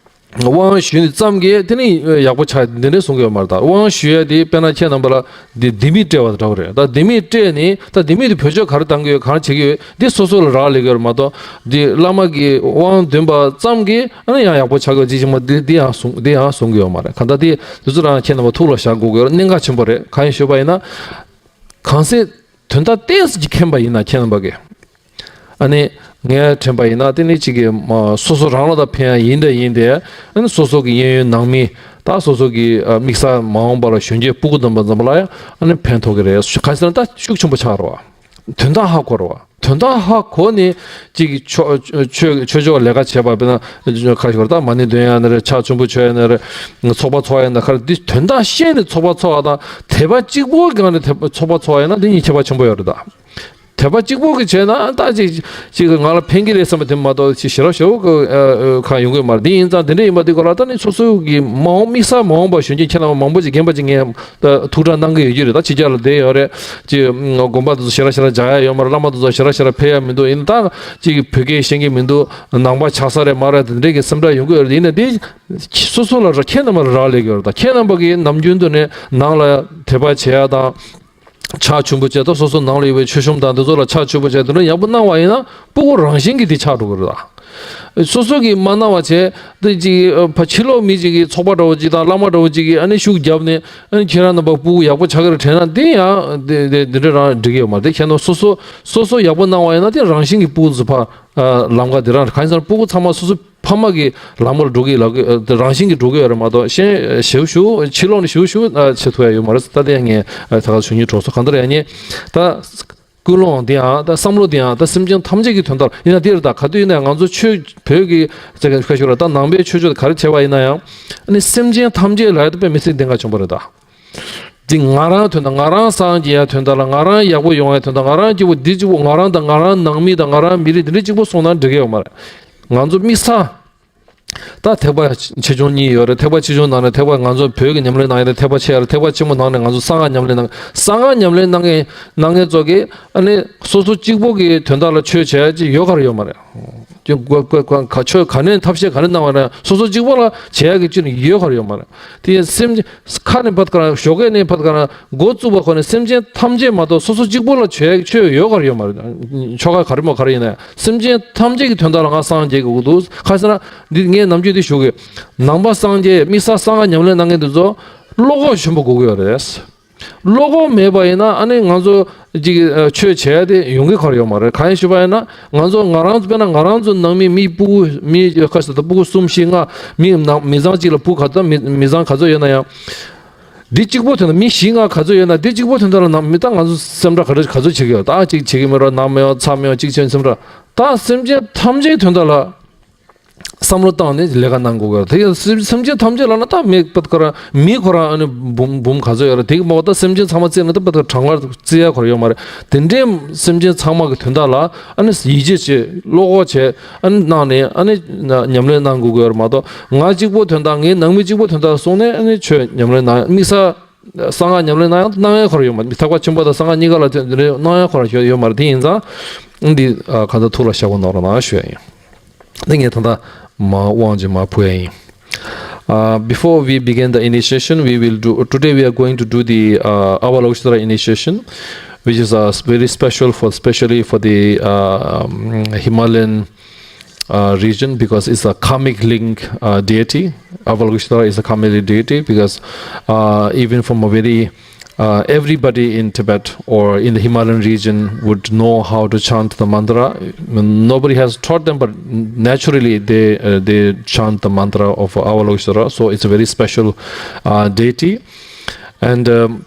དབང་ཞུས་ནས་ཙམ་གྱིས་དེ་ནི་ཡག་པོ་ཆགས་འདི་འདྲས་གསུང་གི་ཡོད་མ་རེད་ད། དབང་ཞུ་ཡ་དེ་དཔེར་ན་ཁྱེད་རྣམ་པ་ལ་འདི་ལྡེ་མིག་སྤྲད་པ་དང་འདྲ་བོ་རེད་ད། ལྡེ་མིག་སྤྲད་ནས་ད་ལྡེ་མིག་དེ་བེད་སྤྱོད་ག་རེ་བཏང་གི་ཡོད། ག་རེ་བྱེད་ཀྱི་ཡོད། འདི་སོ་སོ་ལ་རག་ལས་ཀྱི་ཡོད་རེད་མ་གཏོགས། འདི་བླ་མ་གི་དབང་འདོན་པ་ཙམ་གྱིས་ཨ་ནི་ཡང་ཡག་པོ་ཆགས་ཀྱི་ཅི་ཅི་མ་འདི་འདི་ཡང་གསུང་འདི་ཡང་གསུང་གི་ཡོད་མ་རེད། གང་ལྟར་དེ་དེ་ཚོ་རང་ཁྱེད་རྣམ་པ་ཐུགས་ལ་བཞག་དགོས་ཀྱི་ཡོད་རེད། གནད་འགག་ཆེན་པོ་རེད། གང་ཡིན་ཞུས་པ་ཡིན་ན། གང་ཟག་དོན་དག་གཏན་ཟེར་གྱི་མཁྱེན་པ་ཡིན་ན་ཁྱེད་རྣམ་པ་གིས། ཨ་ནི་ངས་དྲན་པ་ཡིན་ན་དེ་ནི་གཅིག་གི་མ་སོ་སོ་རང་ལ་ད་ཕན་ཡ་ཡིན་དེ་ཡིན་དེ། ཨ་ནི་སོ་སོ་གི་གཡས་གཡོན་ནང་མི་ད་སོ་སོ་གི་ཨ་དམིགས་བསལ་མ་འོངས་པ་ལ་གཞོན་སྐྱེས་སྤུ་གུ་དམ་པ་འཛོམས་པ་ལ་ཡང་ཨ་ནི་ཕན་ཐོགས་ཀྱི་རེད། གང་ཟེར་ན་ད་ཤུགས་ཆེན་པོ་ཆགས་རེད་བ། དོན་དག་ཧ་གོ་རེད་བ། དོན་དག་ཧ་གོ་ནས་གཅིག་གི་ཆོས་ཆོས་ཆོས་ཕྱོགས་ལས་ཀ་བྱས་པ་དཔེར་ན་ཁ་ཤོར་ད་མ་ཎི་འདོན་ཡ་ན་རེད། ཕྱག་མཆོད་འབུལ་མཆོད་ཡ་ན་རེད། ཚོགས་པ་ཚོགས་ཡ་ན་ཁར་འདི་དོན་དག་ཤེས་ནས་ཚོགས་པ་ཚོགས་ཡ་དང་དད་པ་གཅིག་པོའི་སྒང་ནས་དད་པ་ཚོགས་པ་ཚོགས་ཡ་ན་འདི་གཉིས་ཁྱད་པར་ཆེན་པོ་ཡོད་རེད་ད། དད་པ་གཅིག་པོ་གི་བྱས་ན་ད་ཅིག་ཅིག་ང་ལ་ཕན་གྱི་རེད་བསམ་པ་དེ་མ་གཏོགས་ཅིག་ཞེ་དྲག་ཞེ་པོ་གི་ཨ་ཨ་གང་ཡོང་གི་མ་རེད། དེ་ཡིན་ཙང་དེ་འདྲ་ཡིན་པ་དེ་སྐོར་ལ་ད་ནི་སོ་སོ་གི་མ་འོངས་དམིགས་བསལ་མ་འོངས་པ་གཞོན་སྐྱེས་ཁྱེད་རྣམ་པ་མང་པོ་ཅིག་རྒན་པ་ཅིག་ངས་ད་ཐུགས་ཁྲལ་གནང་གི་ཡོད་རྒྱུ་རེད། ད་ཕྱི་རྒྱལ་ལ་བསྡད་ཡོད་རེད། ཅིག་དགོན་པ་དེ་ཚོ་ཞེ་དྲག་ཞེ་དྲག་མཇལ་ཡ་ཡོད་མ་རེད། བླ་མ་དེ་ཚོ་ཞེ་དྲག་ཞེ་དྲག་ཕེབས་ཡ་མི་འདུག་ཡིན་ད་ཅིག་བོད་སྐད་ཤེས་ཀྱི་མི་འདུག་ནང་པ་ཆགས་ས་རེད་མ་རེད་དེ་འདྲས་ཀྱི་སེམས་ཁྲལ་ཡོང་གི་ཡོད་རེད། ཡིན་ན་དེ་སོ་སོ་ལ་ར་ཁྱེད་རྣམ་པ་ལ་རག་ལས་ཀྱི་ཡོད་རེད། ད་ཁྱེད་རྣམ་པ་གིས་ནམ་རྒྱུན་དུ་ནས་ནང་ལ་དད་པ་བྱེད་ཡ་དང་། ཕྱག་མཆོད་འབུལ་བྱས་ད་སོ་སོ་ནང་ལ་ཡོད་པའི་མཆོད་གཤོམ་དང་འདི་ཚོ་ལ་ཕྱག་མཆོད་འབུལ་བྱས་དེ་འདྲ་ཡག་པོ་གནང་བ་ཡིན་ན་སྤུ་གུ་རང་བཞིན་གྱིས་དེ་ཆགས་འགྲོ་གི་རེད་ད། སོ་སོ་གིས་མ་གནང་བ་བྱས་དེ་ཅིག་ཕ་ཕྱི་ལོགས་མི་ཅིག་གིས་ཚོགས་པ་འདྲ་བོ་ཅིག་དང་བླ་མ་འདྲ་བོ་ཅིག་གིས་ཨ་ནི་ཤུགས་བརྒྱབ་ནས་ཨ་ནི་ཁྱེད་རང་རྣམ་པ་སྤུ་གུ་ཡག་པོ་ཆགས་ཀྱི་རེད་དྲན་ན་དེ་ཡང་དེ་དེ་དེ་འདྲ་རང་འགྲིག་གི་ཡོད་མ་རེད། དེ་ཁྱེད་རྣམ་སོ་སོ་སོ་སོ་ཡག་པོ་གནང་བ་ཡིན་ན་དེ་རང་བཞིན་གྱིས་སྤུ་གུ་ཚོ་ཕ་ལམ་ཁ་དེ་རང་རེད། གང་ཡིན་ཟེར་ན་སྤུ་གུ་ཚང་མ་སོ་སོ་ཕ་མ་གི་ལམ་ཁར་འགྲོ་གི་ལབ་གི་ཨ་རང་བཞིན་གྱིས་འགྲོ་གི་ཡོད་རེད་མ་གཏོགས་གཞན་ཞེ་པོ་ཞེ་པོ་ཕྱི་ལོགས་ནས་ཞེ་པོ་ཞེ་པོ་ཨ་བྱེད་ཐུབ་ཡ་ཡོད་མ་རེད། ད་དེ་ཡང་ངས་ཨ་ད་ག་ཞུ་སྙིང་བྲོ་སོང་། གང་ལྟར་ཡང་ངས་ད་ཀུན་སློང་འདི་ཡང་ད་བསམ་བློ་འདི་ཡང་ད་སེམས་ཅན་ཐམས་ཅད་ཀྱི་དོན་དག་ཡིན་ན་འདི་རེད། ད་ག་དུས་ཡིན་ན་ང་ཚོ་ཆོས་བོད་ཀྱི་ཙེ་ག་ཁ་ཤོར་ད་ནང་པའི་ཆོས་ཕྱོགས་ད་ག་རེ་བྱས་པ་ཡིན་ན་ཡང་ཨ་ནི་སེམས་ཅན་ཐམས་ཅད་ལ་ཡ་ད་དཔེ་མི་སྲིད་གདེང་ཁ་ཆེན་པོ་རེད་ད། འདི་ང་རང་དོན་དག་ང་རང་སངས་རྒྱས་ཡ་དོན་དག་ལ་ང་རང་ཡག་པོ་ཡོང་ཡ་དོན་དག་ང་རང་སྐྱིད་པོ་འདི་སྐྱིད་པོ་ང་རང་དང་ང་རང་ནང་མི་དང་ང་རང་མི་རིགས་འདི་འདྲ་གཅིག་པོ་སོང་ན་འགྲིག་གི་ཡོད་མ་རེད། ང་ཚོ་དམིགས་བསལ་ད་ཐེག་པ་ཆེ་ཆུང་གཉིས་ཡོད་རེད། ཐེག་པ་ཆེ་ཆུང་ནང་ནས་ཐེག་པ་ང་ཚོ་བོད་ཀྱི་ཉམས་ལེན་ནང་ཡོད་རེད། ཐེག་པ་ཆེ་ཡ་རེད། ཐེག་པ་ཆེན་པོ་ནང་ནས་ང་ཚོ་གསང་སྔགས་ཉམས་ལེན་ནང་གསང་སྔགས་ཉམས་ལེན་གནང་མཁན་གནང་མཁན་ཚོ་གིས་ཨ་ནི་སོ་སོ་གཅིག་པོ་གི་དོན་དག་ལ་ཆོས་བྱེད་ཡ་ཅིག་ཡོད་ག་རེ་ཡོད་མ་རེད། ཀྱི་གོ་གོ་གོ་ག་ཆོས་ག་ནས་ཐབས་ཤེས་ག་རེ་གནང་བ་ན་སོ་སོ་གཅིག་པོ་ལ་བྱེད་ཡག་གི་ཅི་ནས་ཡོད་ག་རེ་ཡོད་མ་རེད། དེ་སེམས་ཅན་ཁ་ནས་ཕར་ག་ར་ཞོགས་ཀས་ནས་ཕར་ག་ར་འགོ་བཙུགས་པ་ཁོ་ནས་སེམས་ཅན་ཐམས་ཅད་མ་གཏོགས་སོ་སོ་གཅིག་པོ་ལ་བྱེད་ཡག་ཆོས་ཡོད་ག་རེ་ཡོད་མ་རེད། ཆོ་ག་ག་རེ་མོ་ག་རེ་ཡིན་ན་ཡང་སེམས་ཅན་ཐམས་ཅད་ཀྱི་དོན་དག་ལ་ང་སངས་རྒྱས་དགོས་ཀྱི་འདུག་ཁ་སང་འདི་ངས་ནམ་རྒྱུན་འདི་ཞུ་གི་ནང་པ་སངས་རྒྱས་དམིགས་བསལ་གསང་སྔགས་ཉམས་ལེན་གནང་མཁན་འདི་ཚོ་བློ་ཁོག་ཆེན་པོ་དགོས་ཀྱི་ཡོད་རེད། བློ་ཁོག་མེད་པ་ཡིན་ན་ཨ་ནི་ང་ཚོ་ཅིག་ཨ་ཆོས་བྱས་ཏེ་ཡོང་གི་ག་རེ་ཡོད་མ་རེད། གང་ཡིན་ཞུས་པ་ཡིན་ན་ང་ཚོ་ང་རང་ཚོ་དཔེར་ན་ང་རང་ཚོ་ནང་མི་མི་སྤུ་གུ་མི་ཁ་ཤས་ད་སྤུ་གུ་གསུམ་བཞི་ལྔ་མི་ནང་མི་ཚང་གཅིག་ལ་སྤུ་གུ་ག་ཚོད་མི་མི་ཚང་ག་ཚོད་ཡོད་ན་ཡང་འདི་གཅིག་པོ་དོན་དག་མི་བཞི་ལྔ་ག་ཚོད་ཡོད་ན་འདི་གཅིག་པོ་དོན་དག་ལ་ནང་མི་ད་ང་ཚོ་སེམས་ཁྲལ་ག་རེ་ག་ཚོད་བྱེད་ཀྱི་ཡོད་ད་ཅིག་བྱེད་ཀྱི་མེད་རོགས་ནང་མེད་ཡོད་ཚ་མེད་ཡོད་ཅིག་བྱེད་སེམས་ཁྲལ་ད་སེམས་ཅན་ཐམས་ཅད་དོན་དག་ལ། བསམ་བློ་བཏང་ནས་ལས་ཀ་གནང་དགོས་ཀྱི་རེད། དེ་ཡང་སེམས་སེམས་ཅན་ཐམས་ཅད་ལབ་ན་ད་མི་པད་ཁོ་རང་མི་ཁོ་རང་ཨ་ནི་འབུམ་འབུམ་ག་ཚོད་ཡོད་རེད། དེ་གི་མ་འོ་ད་སེམས་ཅན་ཚང་མ་བརྩིས་ན་ད་པད་ཁོ་གྲངས་ཀ་བརྩི་ཡ་ཁོ་རང་ཡོད་མ་རེད། དེ་འདྲའི་སེམས་ཅན་ཚང་མ་གི་དོན་དག་ལ་ཨ་ནི་ཡིད་ཆེས་བྱེད་བློ་ཁོག་བྱེད་ཨ་ནི་གནང་ནས་ཨ་ནི་ཉམས་ལེན་གནང་དགོས་ཀྱི་ཡོད་རེད་མ་གཏོགས། ང་གཅིག་པོ་དོན་དག་ངའི་ནང་མི་གཅིག་པོ་དོན་དག་སོང་ནས་ཨ་ནི་ཆོས་ཉམས་ལེན་གནང་དམིགས་བསལ། གསང་སྔགས་ཉམས་ལེན་གནང་ཡང་གནང་ཡང་ཁོ་རང་ཡོད་མ་རེད། ཐེག་པ་ཆེན་པོ་དང་གསང་སྔགས་གཉིས་ཀ་ལ་དེ་འདྲ་གནང་ཡང་ཁོ་རང་ཡོད་ཡོད་མ་རེད། དེ་ཡིན་ཙང་འདི་གང་ལྟར་ཐུགས་ལ་བཞག་པ་གནང་རོགས་གནང་ཞུ་ཡ་ཡིན། འདི་ངས་ད་ལྟ་མ་དབང་ཅིག་མ་ཕུལ་ཡ་ཡིན། Uh, before we begin the initiation, we will do, today we are going to do the uh, Avalokitara initiation, which is uh, very special for, especially for the uh, um, Himalayan uh, region, because it's a karmic link uh, deity. Avalokiteshvara is a karmic link deity because uh, even from a very uh, everybody in Tibet or in the Himalayan region would know how to chant the mantra. Nobody has taught them, but naturally they uh, they chant the mantra of Avalokiteshvara. So it's a very special uh, deity, and um,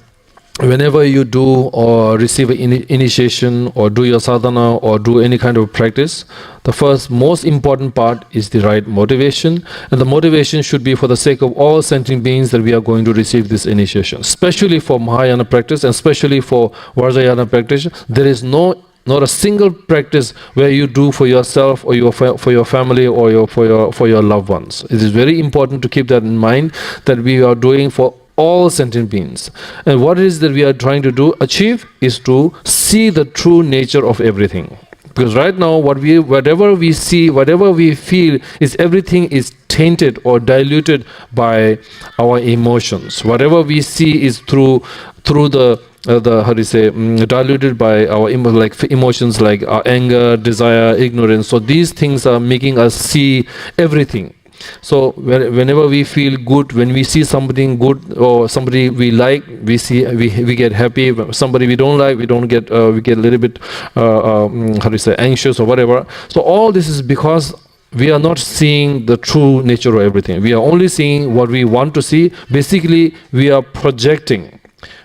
whenever you do or receive an ini- initiation or do your sadhana or do any kind of practice, the first most important part is the right motivation, and the motivation should be for the sake of all sentient beings that we are going to receive this initiation, especially for Mahayana practice and especially for Vajrayana practice. There is no not a single practice where you do for yourself or your fa- for your family or your for your for your loved ones. It is very important to keep that in mind, that we are doing for all sentient beings. And what it is that we are trying to do, achieve, is to see the true nature of everything. Because right now, what we, whatever we see, whatever we feel, is everything is tainted or diluted by our emotions. Whatever we see is through through the uh, the how do you say mm, diluted by our emo- like f- emotions like uh, anger, desire, ignorance. So these things are making us see everything. So when- whenever we feel good, when we see something good or somebody we like, we see we, we get happy. Somebody we don't like, we don't get uh, we get a little bit uh, um, how do you say, anxious or whatever. So all this is because we are not seeing the true nature of everything. We are only seeing what we want to see. Basically, we are projecting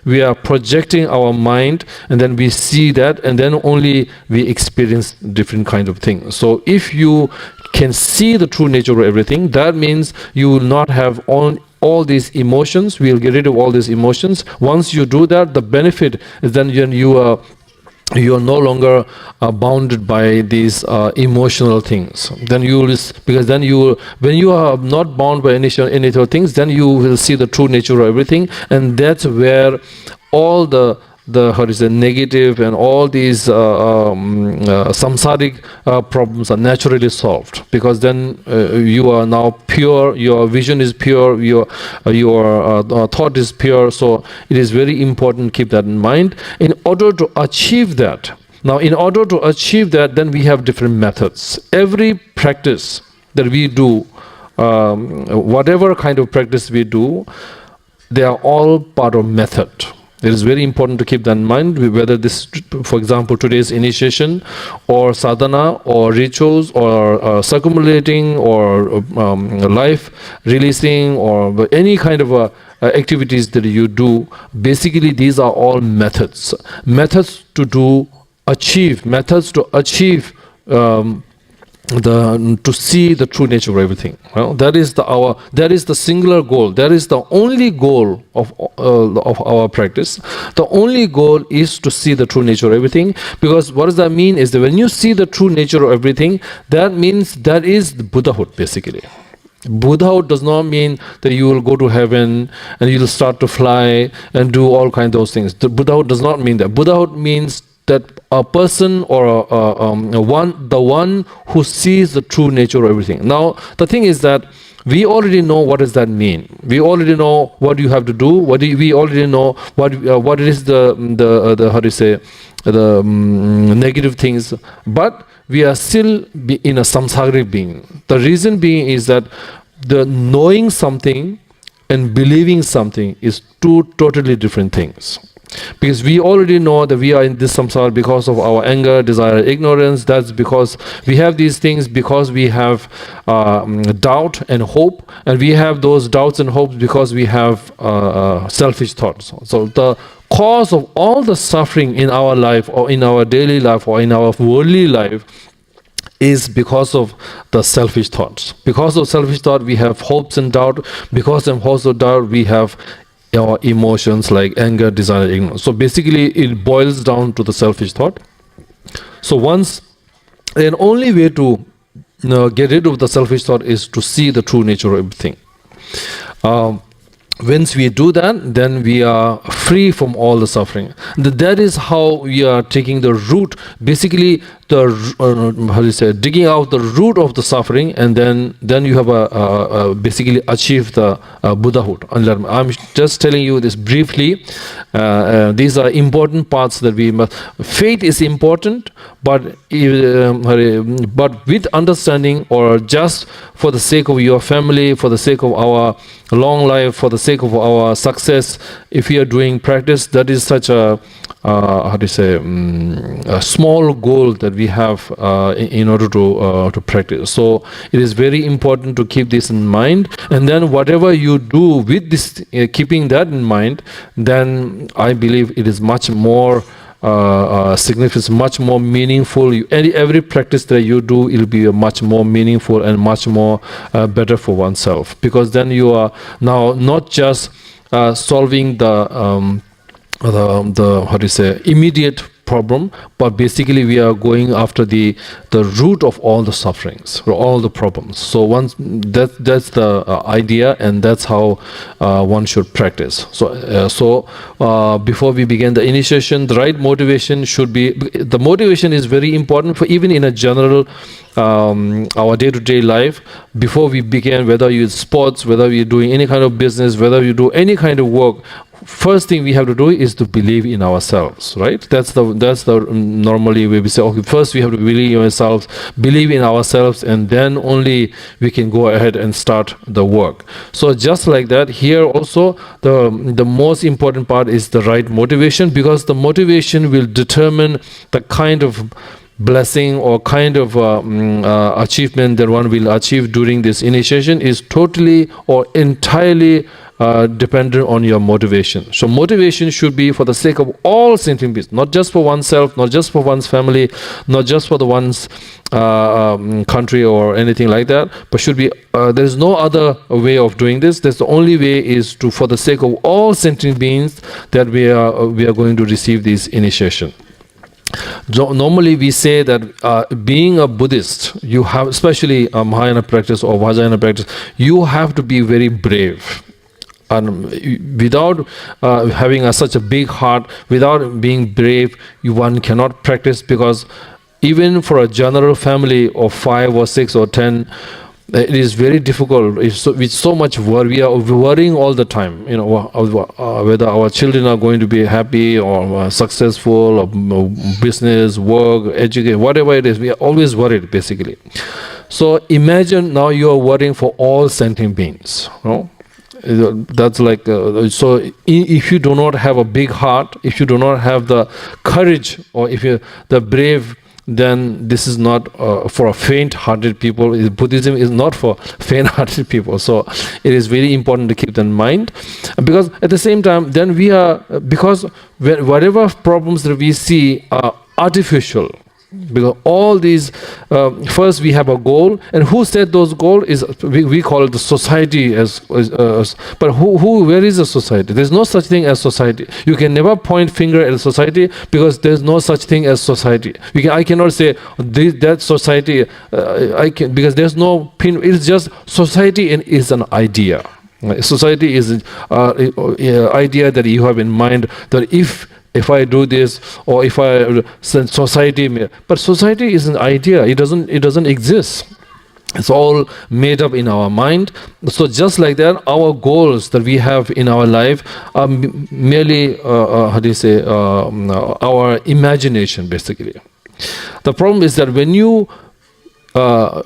we are projecting our mind, and then we see that, and then only we experience different kind of things. So if you can see the true nature of everything, that means you will not have all, all these emotions. We'll get rid of all these emotions. Once you do that, the benefit is then when you are you are no longer uh, bounded by these uh, emotional things. Then you will s- because then you will- when you are not bound by any any other things, then you will see the true nature of everything, and that's where all the the how is the negative and all these uh, um, uh, samsaric uh, problems are naturally solved, because then uh, you are now pure, your vision is pure, your uh, your uh, uh, thought is pure. So it is very important to keep that in mind in order to achieve that. Now, in order to achieve that, then we have different methods. Every practice that we do, um, whatever kind of practice we do, they are all part of method. It is very important to keep that in mind. We- Whether this, for example, today's initiation, or sadhana, or rituals, or uh, circumambulating, or um, life releasing, or any kind of uh, uh, activities that you do, basically these are all methods. Methods to do achieve, methods to achieve um, the to see the true nature of everything. Well, that is the our that is the singular goal. That is the only goal of uh, of our practice. The only goal is to see the true nature of everything. Because what does that mean? Is that when you see the true nature of everything, that means that is the Buddhahood, basically. Buddhahood does not mean that you will go to heaven and you will start to fly and do all kinds of those things. The Buddhahood does not mean that. Buddhahood means that a person or a, a, um, a one, the one who sees the true nature of everything. Now, the thing is that we already know what does that mean. We already know what you have to do. What do you, we already know what uh, what is the the uh, the how do you say the um, negative things. But we are still be in a samsaric being. The reason being is that the knowing something and believing something is two totally different things. Because we already know that we are in this samsara because of our anger, desire, ignorance. That's because we have these things because we have uh, doubt and hope, and we have those doubts and hopes because we have uh, uh, selfish thoughts. So the cause of all the suffering in our life or in our daily life or in our worldly life is because of the selfish thoughts. Because of selfish thought, we have hopes and doubt. Because of hopes and doubt, we have our emotions like anger, desire, ignorance. So basically, it boils down to the selfish thought. So once, an only way to uh, get rid of the selfish thought is to see the true nature of everything. Um, once we do that, then we are free from all the suffering. Th- that is how we are taking the root, basically the r- uh, how do you say, digging out the root of the suffering, and then then you have a, a, a basically achieve the uh, Buddhahood. Enlightenment. I'm just telling you this briefly. Uh, uh, these are important parts that we must. Faith is important, but um, but with understanding or just for the sake of your family, for the sake of our long life, for the sake of our success, if we are doing practice, that is such a uh, how do you say, um, a small goal that we have uh, in, in order to uh, to practice. So it is very important to keep this in mind, and then whatever you do with this, uh, keeping that in mind, then I believe it is much more uh, uh, significance, much more meaningful. You, any, every practice that you do, it'll be a much more meaningful and much more uh, better for oneself, because then you are now not just uh, solving the um, the, the how do you say, immediate problem, but basically we are going after the the root of all the sufferings, all the problems. So once that that's the uh, idea, and that's how uh, one should practice. So uh, so uh, before we begin the initiation, the right motivation should be, the motivation is very important for even in a general um, our day-to-day life. Before we begin, whether you're sports, whether you're doing any kind of business, whether you do any kind of work, first thing we have to do is to believe in ourselves, right? That's the that's the um, normally we say, okay, first we have to believe in ourselves, believe in ourselves, and then only we can go ahead and start the work. So just like that, here also the the most important part is the right motivation, because the motivation will determine the kind of blessing or kind of uh, mm, uh, achievement that one will achieve during this initiation is totally or entirely uh, dependent on your motivation. So motivation should be for the sake of all sentient beings, not just for oneself, not just for one's family, not just for the one's uh, um, country or anything like that, but should be uh, there is no other way of doing this. There's the only way is to for the sake of all sentient beings that we are uh, we are going to receive this initiation. Normally we say that uh, being a Buddhist, you have, especially a Mahayana practice or Vajrayana practice, you have to be very brave. And without uh, having a, such a big heart, without being brave, you, one cannot practice, because even for a general family of five or six or ten, it is very difficult. It's so, with so much worry, we are worrying all the time. You know, uh, whether our children are going to be happy or uh, successful, or uh, business, work, education, whatever it is, we are always worried, basically. So imagine now you are worrying for all sentient beings. No, that's like uh, so. If you do not have a big heart, if you do not have the courage, or if you the brave then this is not uh, for a faint-hearted people. Buddhism is not for faint-hearted people. So it is very important to keep that in mind, because at the same time, then we are because whatever problems that we see are artificial, because all these uh, first we have a goal, and who set those goals is we, we call it the society as, as, as but who, who where is the society? There's no such thing as society. You can never point finger at society, because there's no such thing as society. You can, I cannot say this, that society uh, I can, because there's no pin. It's just society and is an idea. Society is uh, uh, idea that you have in mind, that if if I do this, or if I society may, but society is an idea. It doesn't it doesn't exist. It's all made up in our mind. So just like that, our goals that we have in our life are merely uh, uh, how do you say uh, our imagination, basically. The problem is that when you uh,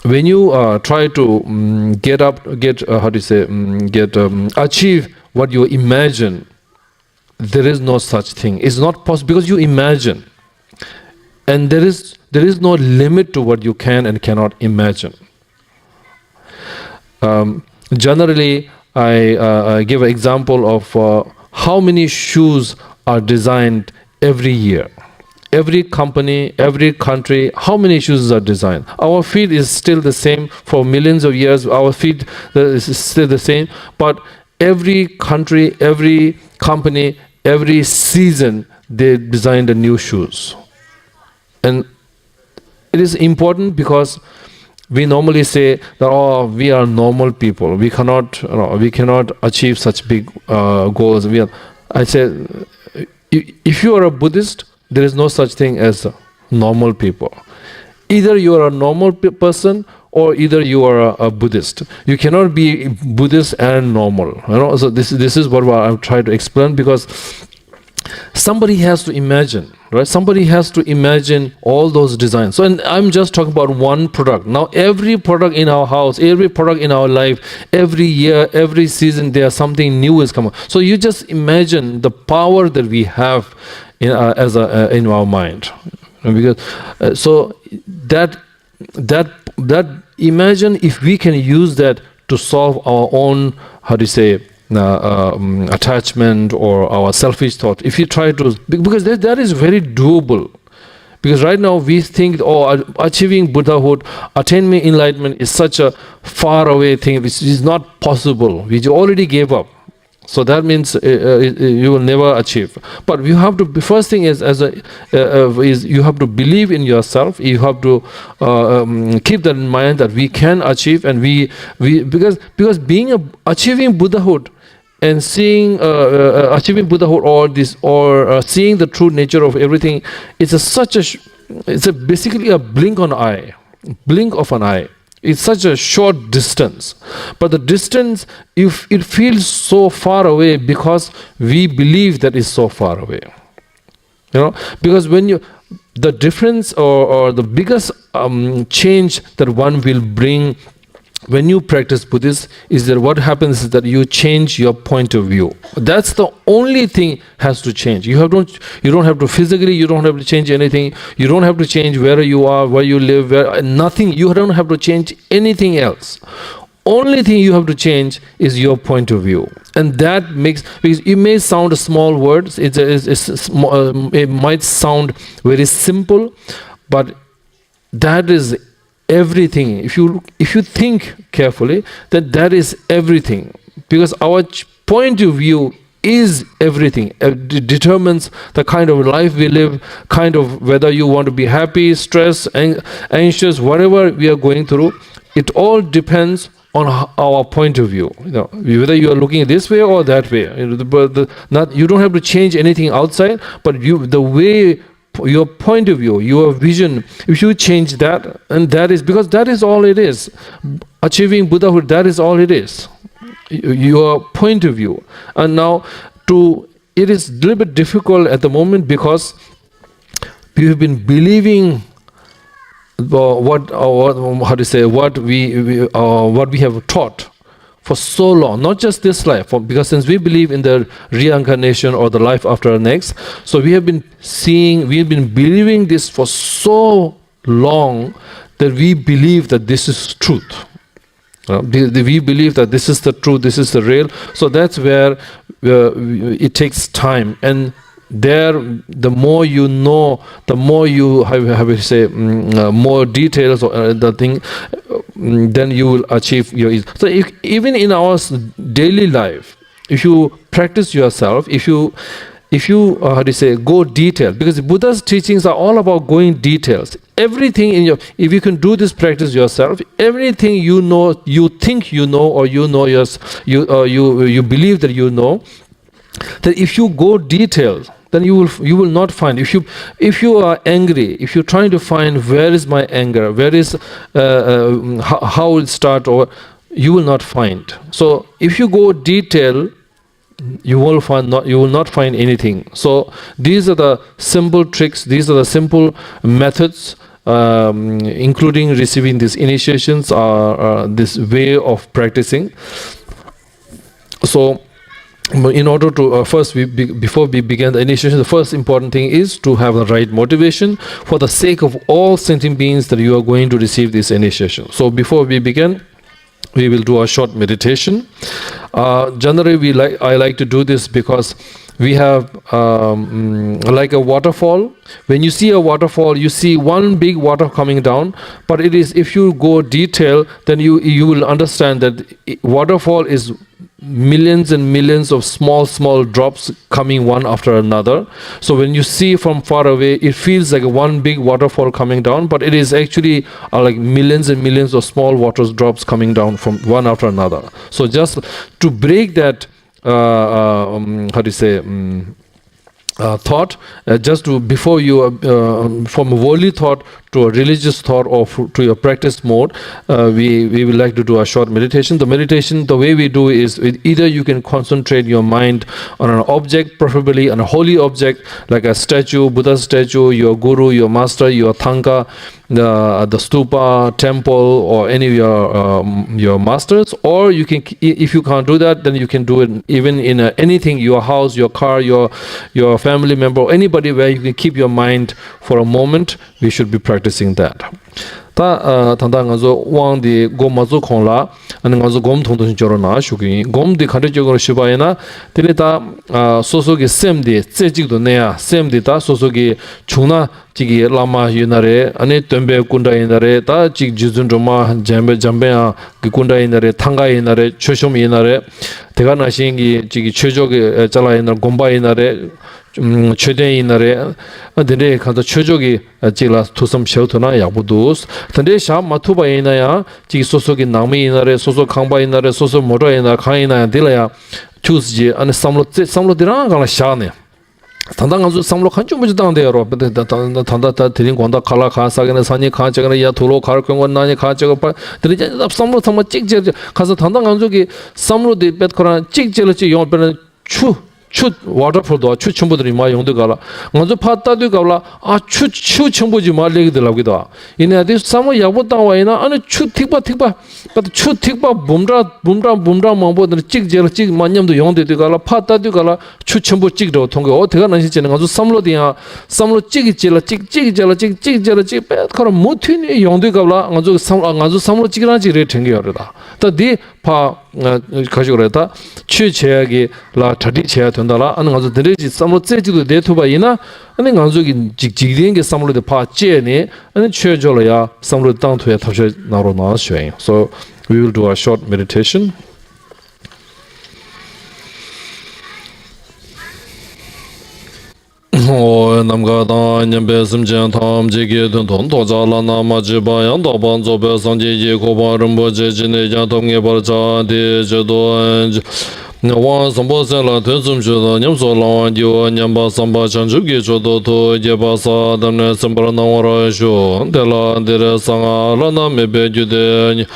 when you uh, try to um, get up, get uh, how do you say, um, get um, achieve what you imagine, there is no such thing. It's not possible, because you imagine, and there is there is no limit to what you can and cannot imagine. Um, generally, I, uh, I give an example of uh, how many shoes are designed every year. every company, every country, how many shoes are designed? Our feet is still the same for millions of years. Our feet uh, is still the same, but every country, every company, every season, they designed the new shoes. And it is important because we normally say that, "Oh, we are normal people. We cannot, you know, we cannot achieve such big uh, goals." We are, I say, "If you are a Buddhist, there is no such thing as normal people. Either you are a normal person or either you are a, a Buddhist. You cannot be Buddhist and normal." You know, so this this is what I try to explain, because somebody has to imagine, right? Somebody has to imagine all those designs. So, and I'm just talking about one product. Now, every product in our house, every product in our life, every year, every season, there's something new is coming. So you just imagine the power that we have in, uh, as a, uh, in our mind. Because uh, so that that that imagine, if we can use that to solve our own, how do you say, uh, um, attachment or our selfish thought, if you try to, because that, that is very doable. Because right now we think, "Oh, achieving Buddhahood, attainment, enlightenment is such a far away thing, which is not possible. We already gave up." So that means uh, uh, you will never achieve. But you have to be, first thing is, as a, uh, uh, is you have to believe in yourself. You have to uh, um, keep that in mind, that we can achieve, and we we because because being a, achieving Buddhahood and seeing uh, uh, uh, achieving Buddhahood, or this, or uh, seeing the true nature of everything, it's a, such a sh- it's a basically a blink on eye, blink of an eye. It's such a short distance, but the distance, if it feels so far away, because we believe that it's so far away. You know, because when you, the difference or, or the biggest um, change that one will bring when you practice Buddhist is that what happens is that you change your point of view. That's the only thing has to change. You have don't you don't have to physically, you don't have to change anything. You don't have to change where you are, where you live, where nothing. You don't have to change anything else. Only thing you have to change is your point of view, and that makes, because it may sound a small word, it's, a, it's, it's a sm- uh, it might sound very simple, but that is everything. If you if you think carefully, then that is everything, because our ch- point of view is everything. It d- determines the kind of life we live, kind of whether you want to be happy, stressed, an- anxious, whatever we are going through. It all depends on h- our point of view. You know, whether you are looking this way or that way. You know, the, but the, not you don't have to change anything outside, but you the way your point of view, your vision, if you change that, and that is, because that is all it is. Achieving Buddhahood, that is all it is. Y- Your point of view. And now, to it is a little bit difficult at the moment because we have been believing uh, what uh, what how to say what we, we uh, what we have taught for so long, not just this life, for, because since we believe in the reincarnation or the life after next, so we have been seeing, we've been believing this for so long that we believe that this is truth. Uh, the- the- we believe that this is the truth, this is the real. So that's where uh, it takes time, and there the more you know, the more you have, have to say mm, uh, more details or uh, the thing, mm, then you will achieve your is- so if, even in our s- daily life, if you practice yourself, if you if you uh, how do you say go detail, because Buddha's teachings are all about going details. Everything in your, if you can do this practice yourself, everything you know, you think you know, or you know yours, you uh, you you believe that you know, that if you go detail, then you will you will not find. If you if you are angry, if you're trying to find where is my anger, where is uh, uh, how, how it start, or you will not find. So if you go detail, you will find not you will not find anything. So these are the simple tricks, these are the simple methods, um, including receiving these initiations, or uh, this way of practicing. So in order to uh, first we be, before we begin the initiation, the first important thing is to have the right motivation for the sake of all sentient beings that you are going to receive this initiation. So before we begin, we will do a short meditation. Uh, generally, we like I like to do this because we have, um, like a waterfall. When you see a waterfall, you see one big water coming down. But it is, if you go detail, then you you will understand that i- waterfall is millions and millions of small, small drops coming one after another. So when you see from far away, it feels like one big waterfall coming down, but it is actually, uh, like, millions and millions of small water drops coming down from one after another. So just to break that, uh, uh, um, how do you say, um, uh, thought, uh, just to, before you, uh, uh, from a worldly thought to a religious thought or f- to your practice mode, uh, we, we would like to do a short meditation. The meditation, the way we do is, it, either you can concentrate your mind on an object, preferably on a holy object, like a statue, Buddha statue, your guru, your master, your Thangka, the, the stupa, temple, or any of your, um, your masters, or you can, if you can't do that, then you can do it even in a, anything, your house, your car, your, your family member, anybody where you can keep your mind for a moment. We should be practicing that. ད་ད་ད་ང་ཚོ་དབང་འདི་འགོ་མ་བཙུགས་གོང་ལ། ཨ་ནི་ང་ཚོ་སྒོམ་ཐུང་ཐུང་ཞིག་སྐྱོར་རོགས་གནང་ཞུ་གི་ཡིན། སྒོམ་འདི་ག་འདྲ་སྐྱོར་དགོས་རེད་ཞུས་པ་ཡིན་ན། དེ་ནི་ད་སོ་སོ་གི་སེམས་འདི་རྩེ་གཅིག་ཏུ་གནས་ཡ། སེམས་འདི་ད་སོ་སོ་གི་བྱུང་ན། གཅིག་གི་བླ་མ་ཡིན་ན་རེད། ཨ་ནི་སྟོན་པའི་སྐུ་འདྲ་ཡིན་ན་རེད། ད་གཅིག་རྗེ་བཙུན་སྒྲོལ་མ་འཇམ་དཔལ་འཇམ་དཔལ་དབྱངས་ཀྱི་སྐུ་འདྲ་ཡིན་ན་རེད། ཐང་ག་ཡིན་ན་རེད། མཆོད་གཤོམ་ཡིན་ན་རེད། དེ་ག་ནང་བཞིན་གྱི་གཅིག་གི་ཆོས་ཕྱོགས་ཀྱི་ཅ་ལག་ཡིན་ན་རེད། དགོན་པ་ཡིན་ན་རེད། མཆོད་རྟེན་ཡིན་ན་རེད། ཨ་དེ་འདྲའི་གང་ལྟར་ཆོས་ཕྱོགས་ཀྱི་གཅིག་ལ་ཐུགས་བསམ་བཞག་ཐུབ་ན་ཡག་པོ་འདུག། དེ་འདྲའི་བཞག་མ་ཐུབ་པ་ཡིན་ན་ཡང་གཅིག་སོ་སོ་གི་ནང་མི་ཡིན་ན་རེད། སོ་སོ་ཁང་པ་ཡིན་ན་རེད། སོ་སོ་མོ་ཊ་ཡིན་ན་གང་ཡིན་ན་ཡང་འདི་ལ་ཡང་ཁྱུག་ཙམ་ཅིག་ཨ་ནི་བསམ་བློ་རྩེ་བསམ་བློ་འདི་རང་སྒང་ལ་བཞག་ནས། ད་ལྟ་ང་ཚོས་བསམ་བློ་གང་བྱུང་མ་བྱུང་བཏང་བསྡད་ཡོད་རེད་པ། ད་ད་ད་ད་དེ་རིང་དགོང་དག་ཁ་ལག་ག་ཟ་གི་ན། སང་ཉིན་གང་བྱེད་ཀྱི་ན། ཡ་དུག་ལོག་ག་རེ་གོན་གྱི་ན། གནངས་ཉིན་གང་བྱེད་ཀྱི་ན། དེ་རིང་ཅག་ཅག་བསམ་བློ་ཚང་མ་གཅིག་བྱས། ཁ་སང་ད་ལྟ་ང་ཚོ་གི་བསམ་བློ་དེ་དཔེ་ཁོ་རང་གཅིག་བྱས་ལ་གཅིག་ཡོང་། དཔེར་ན་ཆུ་ཆུ་ཝ་ཊར་ཕོལ་དུ་ཆུ་ཆེན་པོ་དེ་རིང་མར་ཡོང་དུས་སྐབས་ལ། ང་ཚོ་ཕར་ལྟ་དུས་སྐབས་ལ། ཨ་ཆུ་ཆུ་ཆེན་པོ་ཅིག་མར་སླེབས་ཀྱི་འདུག་ལབ་ཀྱི་འདུག། ཡིན་ནའི་དེ་བསམ་བློ་ཡག་པོ་བཏང་བ་ཡིན་ན། ཨ་ནི་ཆུ་ཐིགས་པ་ཐིགས་པ། ད་ཆུ་ཐིགས་པ་འབུམ་ཕྲག་འབུམ་ཕྲག་འབུམ་ཕྲག་མང་པོ་དེ་གཅིག་རྗེས་ལ་གཅིག་མར་མཉམ་དུ་ཡོང་བསྡད་དུས་སྐབས་ལ། ཕར་ལྟ་དུས་སྐབས་ལ་ཆུ་ཆེན་པོ་གཅིག་འདྲ་བོ་མཐོང་གི། འོ་དེ་ག་ནང་བཞིན་བྱས་ནས་ང་ཚོ་བསམ་བློ་དེ་ཡང་བསམ་བློ་གཅིག་གི་རྗེས་ལ་གཅིག་གཅིག་གི་རྗེས་ལ་གཅིག་གཅིག་རྗེས་ལ་གཅིག་དཔེ་ཁོ་རང་མུ་མཐུད་ནས་ཡོང་དུས་སྐབས་ལ། ང་ཚོ་གི་བསམ་ང་ཚོ་བསམ་བློ་གཅིག་རང་གཅིག་རེད་དྲན་གྱི་ཡོད་རེད། ད་ད་འདི་ཕར་ཁ་ཤུགས་རེད། ད་ཆོས་བྱེད་ཡ་གི་ལ་གྲ་སྒྲིག་བྱེད་ཡ་དོན་དག་ལ། ཨ་ནི་ང་ཚོ་དེ་འདྲའི་ཅིག་བསམ་བློ་རྩེ་གཅིག་ཏུ་བསྡད་ཐུབ་པ་ཡིན་ན། ཨ་ནི་ང་ཚོ་གི་འཇིག་འཇིག་རྟེན་གྱི་བསམ་བློ་དེ་ཕར་བཅད་ནས། ཨ་ནི་ཆོས་ཕྱོགས་ལ་ཡ་བསམ་བློ་བཏང་ཐུབ་ཡ་ཐབས་ཤེས་གནང་རོགས་གནང་ཞུ་ཡ་ཡིན། So we will do a short meditation. ཨོ། ནམ་མཁའ་དང་མཉམ་པའི་སེམས་ཅན་ཐམས་ཅད་ཀྱི་དོན་དུ་ཐོགས་བཅག་བླ་ན་མ་མཆིས་པ་ཡང་དག་པར་རྫོགས་པའི་སངས་རྒྱས་ཀྱི་གོ་འཕང་རིན་པོ་ཆེ་ཅི་ནས་ཀྱང་ཐོབ་ངེས་པར་བྱ། དེའི་ཆེད་དུ། དབང་བཟང་པོ་སེམས་ལ་ཐོས་བསམ་ཞུས་དང་། ཉམས་སུ་བླང་བར་བགྱིའོ་སྙམ་པ་བསམ་པ་བྱང་ཆུབ་ཀྱི་མཆོག་ཏུ་ཐུགས་བསྐྱེད་པ་ས་བཏབ་ནས་གསན་པར་གནང་བར་ཞུ། དེ་ལ་འདིར་གསང་སྔགས་བླ་ན་མེད་པའི་རྒྱུད་སྡེ་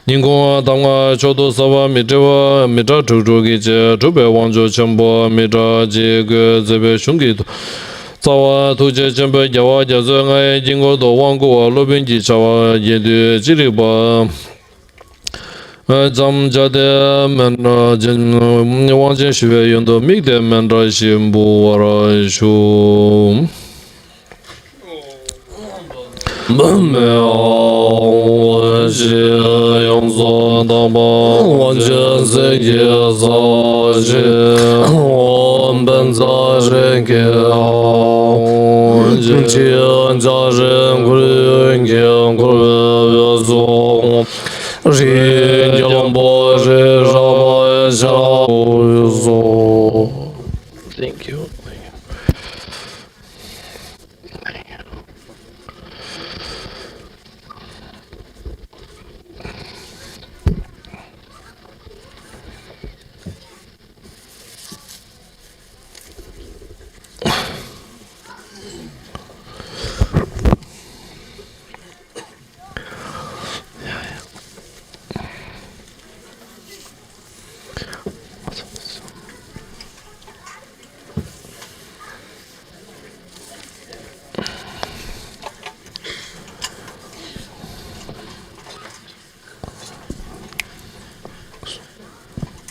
ཉིན་གུང་གདམས་ངག་མཆོག་ཏུ་གསོལ་བ་མི་འབྲལ་བ་མི་ཏྲ་དྲུག་དྲུག་གི་རྗེས་གྲུབ་པའི་དབང་ཕྱུག་ཆེན་པོ་མི་ཏྲ་ཅིག་གིས་མཛད་པའི་གཞུང་གི་རྩ་བ་ཐུགས་རྗེ་ཆེན་པོའི་རྒྱལ་བ་རྒྱ་མཚོའི་རྔ་ཡབ་དཀྱིལ་འཁོར་དུ་དབང་བསྐུར་བ་སློབ་དཔོན་གྱི་བྱ་བ་རྒྱས་བསྡུས་ཅི་རིགས་པ། ཙམ་བྱས་ཏེ་མཎྜལ་དབང་ཆེན་ཞུ་བའི་ཡོན་དུ་དམིགས་ཏེ་མཎྜལ་ཞིག་འབུལ་བར་ཞུ། ཡོངས་སུ་དག་པ་དབང་ཆེན་གསེར་གྱི་ས་གཞི། དཔལ་རྩ་རིང་གི་དབང་ཆེན་ཕྱག་རིང་འཁོར་ལོའི་འཁོར་བའི་འོད་སྲུང་རིགས་རྒྱལ་པོ་རི་རབ་ཤ་སོགས། Thank you.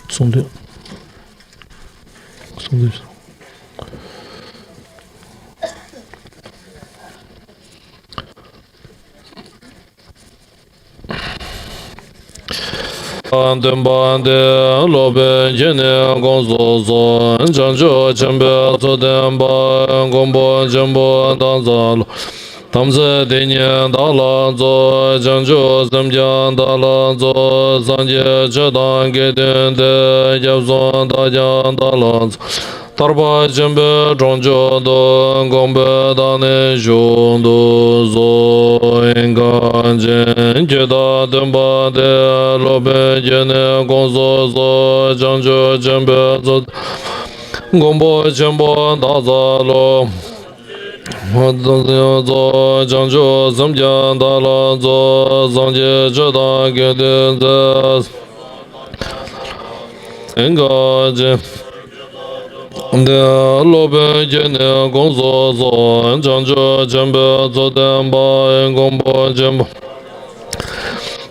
གསུང་དོན། གསུང་དོན། སྟོན་པ་སྟེ། སློབ་དཔོན་ཁྱེད་ནི་དགོངས་སུ་གསོལ། བྱང་ཆུབ་ཆེན་པོའི་ཚུལ་བསྟན་པ། མགོན་པོ་ཆེན་པོ་བདག་འཚལ་ལོ། དམ་ཚིག་དེ་ཉིད་བདག་ལ་སྩོལ། བྱང་ཆུབ་སེམས་ཀྱང་བདག་ལ་སྩོལ། སངས་རྒྱས་ཆོས་དང་དགེ་འདུན་ཏེ། སྐྱབས་གསུམ་དག་ཀྱང་བདག་ལ་སྩོལ། ཐར་པ་ཆེན་པོའི་གྲོང་ཁྱེར་དུ། མགོན་པོས་བདག་ནི་བཞུགས་སུ་གསོལ། གངས་ཅན་ཆོས་དང་མཐུན་པ་སྟེ། སློབ་དཔོན་ཁྱེད་ནི་དགོངས་སུ་གསོལ། བྱང་ཆུབ་ཆེན་པོའི་ཚུལ། མགོན་པོ་ཆེན་པོ་བདག་འཚལ་ལོ། བྱང་ཆུབ་སེམས་ཀྱང་བདག་ལ་སྩོལ། སངས་རྒྱས་ཆོས་དང་དགེ་འདུན་རྩེ། གངས་ཅན་ཏེ། སློབ་དཔོན་ཁྱེད་ནི་དགོངས་སུ་གསོལ། བྱང་ཆུབ་ཆེན་པོའི་ཚུལ་བསྟན་པ། མགོན་པོ་ཆེན་པོ།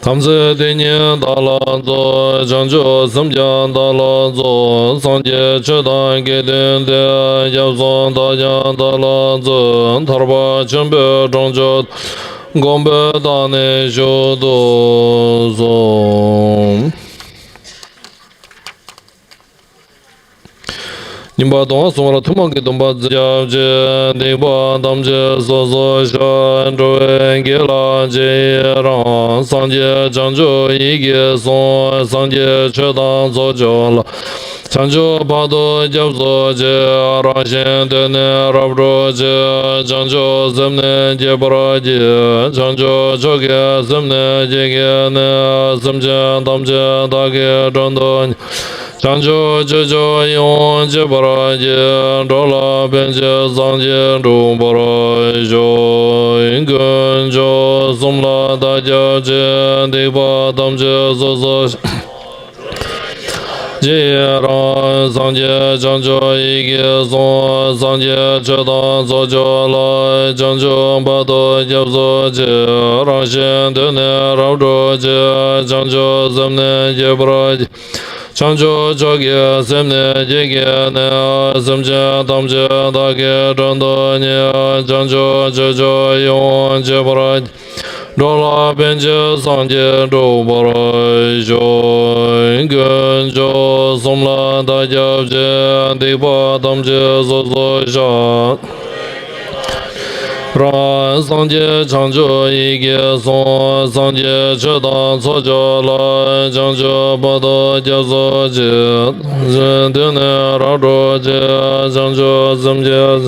དམ་ཚིག་དེ་ཉིད་བདག་ལ་སྩོལ། བྱང་ཆུབ་སེམས་ཀྱང་བདག་ལ་སྩོལ། སངས་རྒྱས་ཆོས་དང་དགེ་འདུན་ཏེ། སྐྱབས་གསུམ་དག་ཀྱང་བདག་ལ་སྩོལ། ཐར་པ་ཆེན་པོའི་གྲོང་ཁྱེར། མགོན་པོས་བདག་ནི་བཞུགས་སུ་གསོལ། ཉིན་པ་དང་གསུམ་པར་ཐུན་མོང་གི་སྡོམ་པ་སྐྱབས་གཅིག་སྡིག་པ་ཐམས་ཅད་སོ་སོར་བཤགས། འགྲོ་བའི་དགེ་ལ་རྗེས་ཡི་རང་། སངས་རྒྱས་བྱང་ཆུབ་ཡིད་ཀྱིས་བཟུང་། སངས་རྒྱས་ཆོས་དང་ཚོགས་མཆོག་ལ། བྱང་ཆུབ་བར་དུ་སྐྱབས་སུ་མཆི། རང་གཞན་དོན་ནི་རབ་བསྒྲུབ་ཕྱིར། བྱང་ཆུབ་སེམས་ནི་བསྐྱེད་པར་བགྱི། བྱང་ཆུབ་མཆོག་གི་སེམས་ནི་བསྐྱེད་བགྱིས་ནས། སེམས་ཅན་ཐམས་ཅད་བདག་གིས་མགྲོན་དུ་བྱང་ཆུབ་སྤྱོད་མཆོག་ཡིད་འོང་སྤྱད་པར་བགྱི། འགྲོ་ལ་ཕན་ཕྱིར་སངས་རྒྱས་འགྲུབ་པར་ཤོག །དཀོན་མཆོག་གསུམ་ལ་བདག་སྐྱབས་མཆི། སྡིག་པ་ཐམས་ཅད་སོ་སོར་བཤགས། རྗེས་ཡི་རང་། སངས་རྒྱས་བྱང་ཆུབ་ཡིད་ཀྱིས་བཟུང་། སངས་རྒྱས་ཆོས་དང་ཚོགས་མཆོག་ལ། བྱང་ཆུབ་བར་དུ་སྐྱབས་སུ་མཆི། རང་གཞན་དོན་ནི་རབ་བསྒྲུབ་ཕྱིར། བྱང་ཆུབ་སེམས་ནི་བསྐྱེད་པར་བགྱི། བྱང་ཆུབ་མཆོག་གི་སེམས་ནི་བསྐྱེད་བགྱིས་ནས། སེམས་ཅན་ཐམས་ཅད་བདག་གིས་མགྲོན་དུ་བསྙེན། བྱང་ཆུབ་སྤྱོད་མཆོག་ཡིད་འོང་སྤྱད་པར་བགྱི། འགྲོ་ལ་ཕན་ཕྱིར་སངས་རྒྱས་འགྲུབ་པར་ཤོག །དཀོན་མཆོག་གསུམ་ལ་བདག་སྐྱབས་མཆི། སྡིག་པ་ཐམས་ཅད་སོ་སོར་བཤགས། རང་སངས་རྒྱས་བྱང་ཆུབ་ཡིད་ཀྱིས་བཟུང་། སངས་རྒྱས་ཆོས་དང་ཚོགས་མཆོག་ལ། བྱང་ཆུབ་བར་དུ་སྐྱབས་སུ་མཆི། དོན་ནི་རབ་བསྒྲུབ་ཕྱིར། བྱང་ཆུབ་སེམས་བསྐྱེད།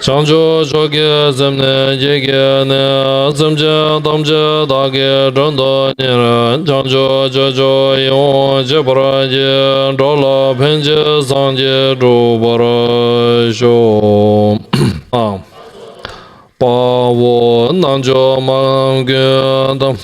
བྱང་ཆུབ་མཆོག་གི་སེམས་ནི་བསྐྱེད་བགྱིས་ནས། སེམས་ཅན་ཐམས་ཅད་བདག་གིས་མགྲོན་དུ་བསྙེན། བྱང་ཆུབ་སྤྱོད་མཆོག་ཡིད་འོང་སྤྱད་པར་བགྱི། འགྲོ་ལ་ཕན་ཕྱིར་སངས་རྒྱས་འགྲུབ་པར་ཤོག །དཔའ་བོ་རྣལ་འབྱོར་མ་ཀུན་ཏམ།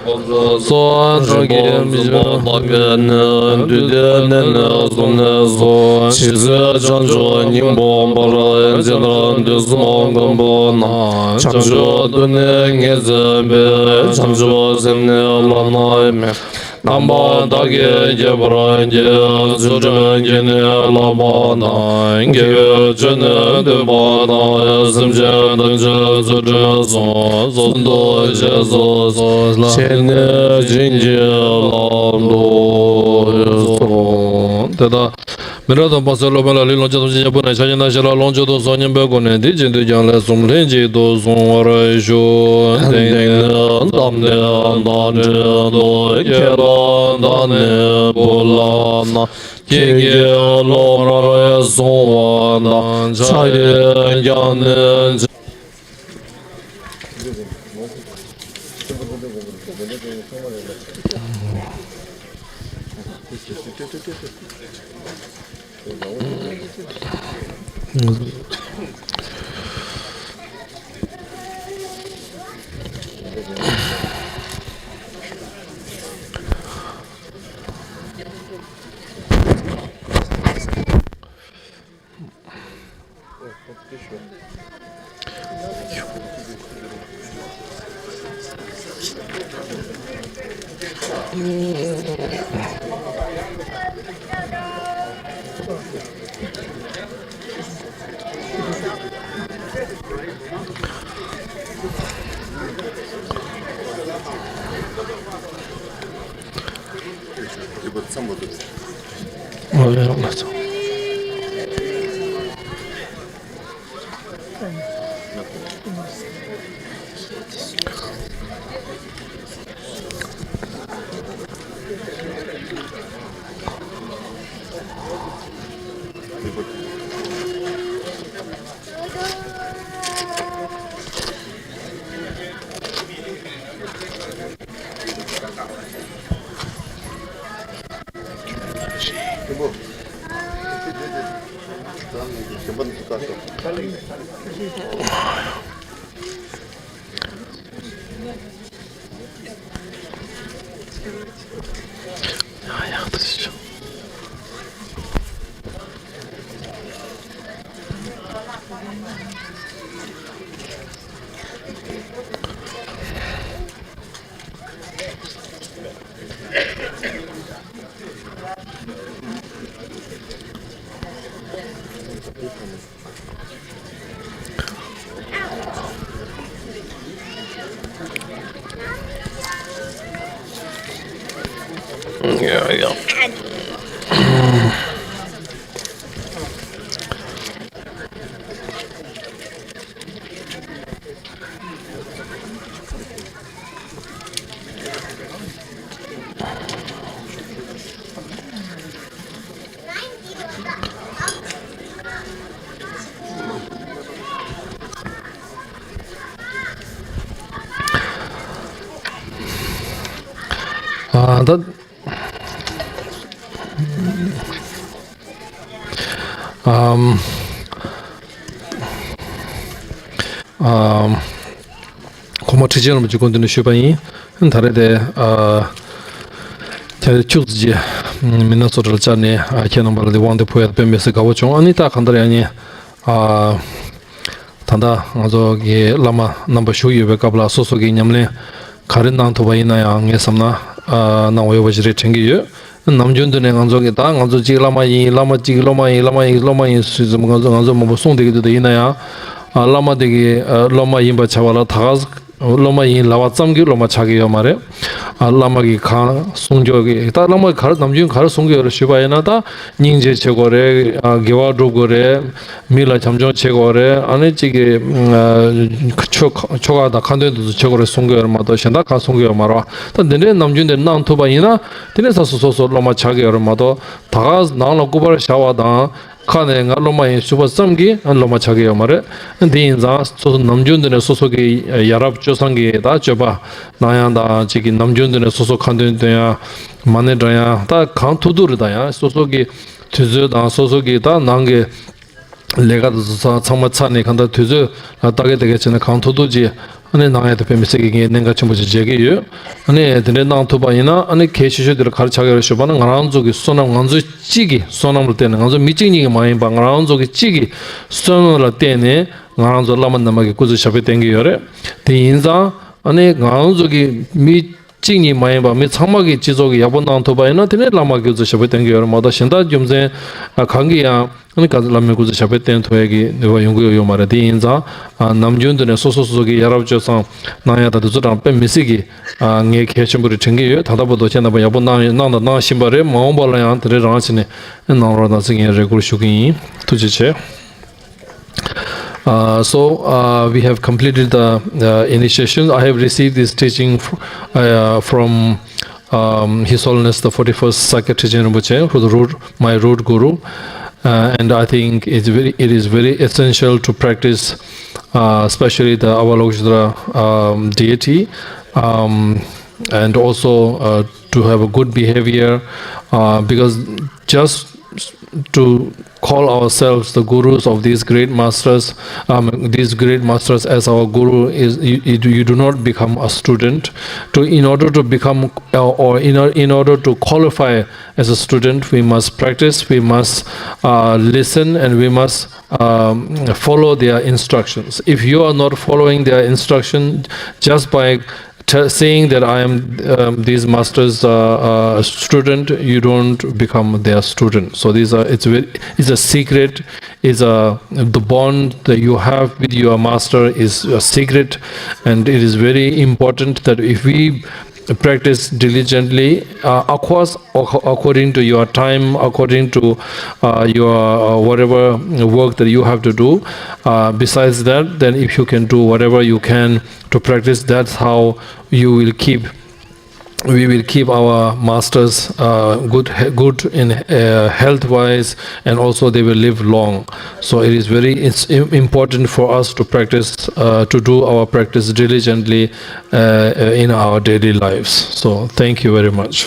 སོགས་སངས་རྒྱས་མི་བཞུགས་པ་ཀུན་ནས། དུས་མཐའི་གནས་ནས་བཟུང་ནས་སུ། ཕྱི་ཚུལ་བྱང་ཆུབ་སྙིང་པོ་འབར། ཇི་ལྟར་དུས་གསུམ་མགོན་པོ་རྣམས། བྱང་ཆུབ་ཏུ་ནི་ངེས་འཛིན་པའི། བྱང་ཆུབ་སེམས་ནི་བླ་ན་མེད། རྣམ་པར་བདག་གིས་བསྐྱེད་པར་བགྱི། ཚུལ་ཁྲིམས་ཀྱིས་ནི་བསླབ་པ་དང་། དགེ་བའི་ཆོས་ནི་སྟོན་པ་དང་། སེམས་ཅན་ཐམས་ཅད་ཚུལ་ཁྲིམས་སྲུང་། གསུམ་དུ་རྗེས་སུ་བཟུང་། ཆོས་ནི་བྱིན་གྱིས་བརླབ་ཏུ་གསོལ། དེ་ལྟར་མི་འབྲལ་དང་བར་སྲིད་སློབ་དཔོན་ལ་ལུས་ལོངས་སྤྱོད་ཐམས་ཅད་ཡང་ཕུལ་ནས། ཕྱག་གཉིས་དང་ཞལ་ལག་ལོངས་སྤྱོད་དུ་གསོལ། སྙིང་པོའི་སྒོ་ནས་འདི་བཞིན་དུ་ཀྱང་ལེགས་སོ། ལྷན་ཅིག་ཏུ་གསོལ་བར་ཞུ། དེང་ནི་དམ་ལྡན་བདག་འདྲེན་དུ། ཁྱེད་ལ་བདག་ནི་ཕུལ་ལགས་ན། ཁྱེད་ཀྱིས་སློབ་མར་གསུང་བ་དང་། ཕྱག་གཡས་བརྐྱང་ནས། རིག་པ་འཚམས་པོ་འདུག་ཨོ་ཡ་ལགས་སོ། ཨ་ད། ཨམ། ཨམ། གོང་མ་ཁྲི་ཆེན་རིན་པོ་ཆེ་སྐུ་མདུན་ནས་ཞུས་པ་ཡིན། ད་རེས་དེ། ཨ། ཁྱེད་ཆུ་ཚོད་ཀྱི་མི་སྣ་ཚོ་གྲལ་བཅར་ནས་ཨ་ཁྱེད་རྣམ་པ་ལ་དེ་དབང་དུ་ཕོག་ཡ་དཔེ་མི་སྲིད་དགའ་བོ་བྱུང་། ཨ་ནི་ད་གང་ལྟར་ཡང་ནི། ཨ། ད་ལྟ་ང་ཚོ་གི་བླ་མ་རྣམ་པ་བཞུགས་ཡོད་པའི་སྐབས་ལ་སོ་སོ་གི་ཉམས་ལེན་ག་རེ་གནང་ཐུབ་པ་ཡིན་ན་ཡང་ངས་བསམ་ན་ཨ་གནང་བ་ཡོད་པ་ཞིག་རེད་དྲན་གྱི་ཡོད། ནམ་རྒྱུན་དུ་ནས་ང་ཚོ་གི་ད་ང་ཚོ་གཅིག་བླ་མ་ཡིན། བླ་མ་གཅིག་སློབ་མ་ཡིན། བླ་མ་ཡིན། སློབ་མ་ཡིན་ཟེར་ཙམ་ང་ཚོ་ང་ཚོ་མང་པོ་གསུངས་བསྡད་ཀྱི་འདུག་ད་ཡིན་ན་ཡང་ཨ་བླ་མ་དེ་གི་ཨ་སློབ་མ་ཡིན་པ་བྱ་བ་ལ་ད་ག་སློབ་མ་ཡིན་ལབ་པ་ཙམ་གྱིས་སློབ་མ་ཆགས་ཀྱི་ཡོད་མ་རེད། ཨ་བླ་མ་གིས་གང་གསུང་རྒྱུ་གི་ད་བླ་མ་གིས་ག་རེ་ནམ་རྒྱུན་ག་རེ་གསུང་གི་ཡོད་རེད་ཞུས་པ་ཡིན་ན། ད་སྙིང་རྗེ་བྱེད་དགོས་རེད། ཨ་དགེ་བ་སྒྲུབ་དགོས་རེད། མི་ལ་བྱམས་སྐྱོང་བྱེད་དགོས་རེད། ཨ་ནི་གཅིག་གི་ཨ་ཆོ་ཆོ་ག་དང་ཁ་འདོན་དེ་ཚོ་བྱེད་དགོས་རེད་གསུང་གི་ཡོད་རེད་མ་གཏོགས་གཞན་དག་གང་གསུང་གི་ཡོད་མ་རེད་བ། ད་འདི་འདྲའི་ནམ་རྒྱུན་དེ་གནང་ཐུབ་པ་ཡིན་ན་དེ་ནས་ས་སོ་སོ་སོ་སློབ་མ་ཆགས་ཀྱི་ཡོད་རེད་མ་གཏོགས། ད་ག་ནང་ལ་སྐུ་པར་བཞག་པ་དང་། ཁ་ནས་ང་སློབ་མ་ཡིན་ཞུ་བ་ཙམ་གྱིས་སློབ་མ་ཆགས་ཀྱི་ཡོད་མ་རེད། དེ་ཡིན་ཙང་སོ་སོ་ནམ་རྒྱུན་དུ་ནས་སོ་སོ་གི་ཡ་རབས་སྤྱོད་བཟང་གི་ད་སྤྱོད་པ་གནང་ཡ་དང་གཅིག་གི་ནམ་རྒྱུན་དུ་ནས་སོ་སོ་ཁ་འདོན་འདོན་ཡ། མ་ཎི་བགྲང་ཡ་ད་གང་ཐུབ་ཐུབ་རེད། ད་ཡང་སོ་སོ་གི་དུས་ཚོད་དང་སོ་སོ་གི་ད་ནང་གི་ལས་ཀ་དེ་ཚོ་ཚང་མ་ཚར་ནས་གང་ལྟར་དུས་ཚོད་ལ་ལྟ་གི་ལྟ་གི་བྱས་ནས་གང་ཐུབ་ཐུབ་ཅིག་ཨ་ནི་གནང་ཡ་དེ་དཔེ་མི་སྲིད་ཀྱི་ངས་གནད་འགག་ཆེན་པོ་ཞིག་མཇལ་གྱི་ཡོད། ཨ་ནི་དེ་འདྲའི་གནང་ཐུབ་པ་ཡིན་ན་ཨ་ནི་གལ་ཆེ་ཤོས་དེ་ལ་ག་རེ་ཆགས་ཀྱི་རེད་ཞུས་པ་ན། ང་རང་ཚོ་གི་བསོད་ནམས་ང་ཚོ་གཅིག་གི་བསོད་ནམས་ལ་བརྟེན་ནས། ང་ཚོ་མི་གཅིག་གཉིས་ཀྱི་མ་ཡིན་པ། ང་རང་ཚོ་གི་གཅིག་གི་བསོད་ནམས་ལ་བརྟེན་ནས་ང་རང་ཚོ་བླ་མ་རྣམ་པ་གི་སྐུ་ཚེ་ཞབས་པད་བརྟན་གྱི་ཡོད་རེད། དེ་ཡིན་ཙང་ཨ་ནི་ང་རང་ཚོ་གི་མི་གཅིག་གཉིས་མ་ཡིན་པ་མི་ཚང་མ་གི་སྤྱི་ཚོགས་ཀྱི་ཡག་པོ་གནང་ཐུབ་པ་ཡིན་ན་དེ་ནས་བླ་མ་གི་སྐུ་ཚེ་ཞབས་པད་བརྟན་གྱི་ཡོད་རེད་མ་གཏོགས་གཞན་དག་རྒྱུ་མཚན་གང་གིས་ཡང་ཨ་ནི་ག་ཚོད་བླ་མའི་སྐུ་ཚེ་ཞབས་པད་བརྟན་ཐུབ་ཡ་གི་ནུས་པ་ཡོང་གི་ཡོད་ཡོད་མ་རེད། དེ་ཡིན་ཙང་ཨ་ནམ་རྒྱུན་དུ་ནས་སོ་སོ་སོ་སོ་གི་ཡ་རབས་སྤྱོད་བཟང་གནང་ཡ་དང་དེ་ཚོ་དང་དཔེ་མི་སྲིད་ཀྱི་ཨ་ངས་གལ་ཆེན་པོ་རེད་དྲན་གྱི་ཡོད། ད་ལྟ་བར་དུ་ཁྱེད་རྣམ་པ་ཡག་པོ་གནང་གནང་དང་གནང་བཞིན་པ་རེད། མ་འོངས་པ་ལ་ཡང་དེ་འདྲའི་རང་བྱས་ནས་གནང་རོགས་གནང་ཟེར་ངས་རེ་སྐུལ་ཞུ་གི་ཡིན། ཐུགས་རྗེ་ཆེ། Uh, so uh, we have completed the uh, initiation. I have received this teaching fr- uh, from um, His Holiness the forty-first Sakya Trijang Rinpoche, who the root, my root guru, uh, and I think it's very, it is very essential to practice, uh, especially the Avalokiteshvara um, deity, um, and also uh, to have a good behavior, uh, because just to call ourselves the gurus of these great masters, um, these great masters as our guru is you, you, do, you do not become a student. To in order to become uh, or in, or- in order to qualify as a student, we must practice, we must uh, listen, and we must um, follow their instructions. If you are not following their instruction just by t- saying that I am um, these masters' uh, uh, student, you don't become their student. So these are it's very, it's a secret. Is a the bond that you have with your master is a secret, and it is very important that if we practice diligently, uh, of course, ac- according to your time, according to uh, your uh, whatever work that you have to do. Uh, besides that, then if you can do whatever you can to practice, that's how you will keep we will keep our masters uh, good good in uh, health wise, and also they will live long. So it is very it's im- important for us to practice uh, to do our practice diligently uh, uh, in our daily lives. So thank you very much.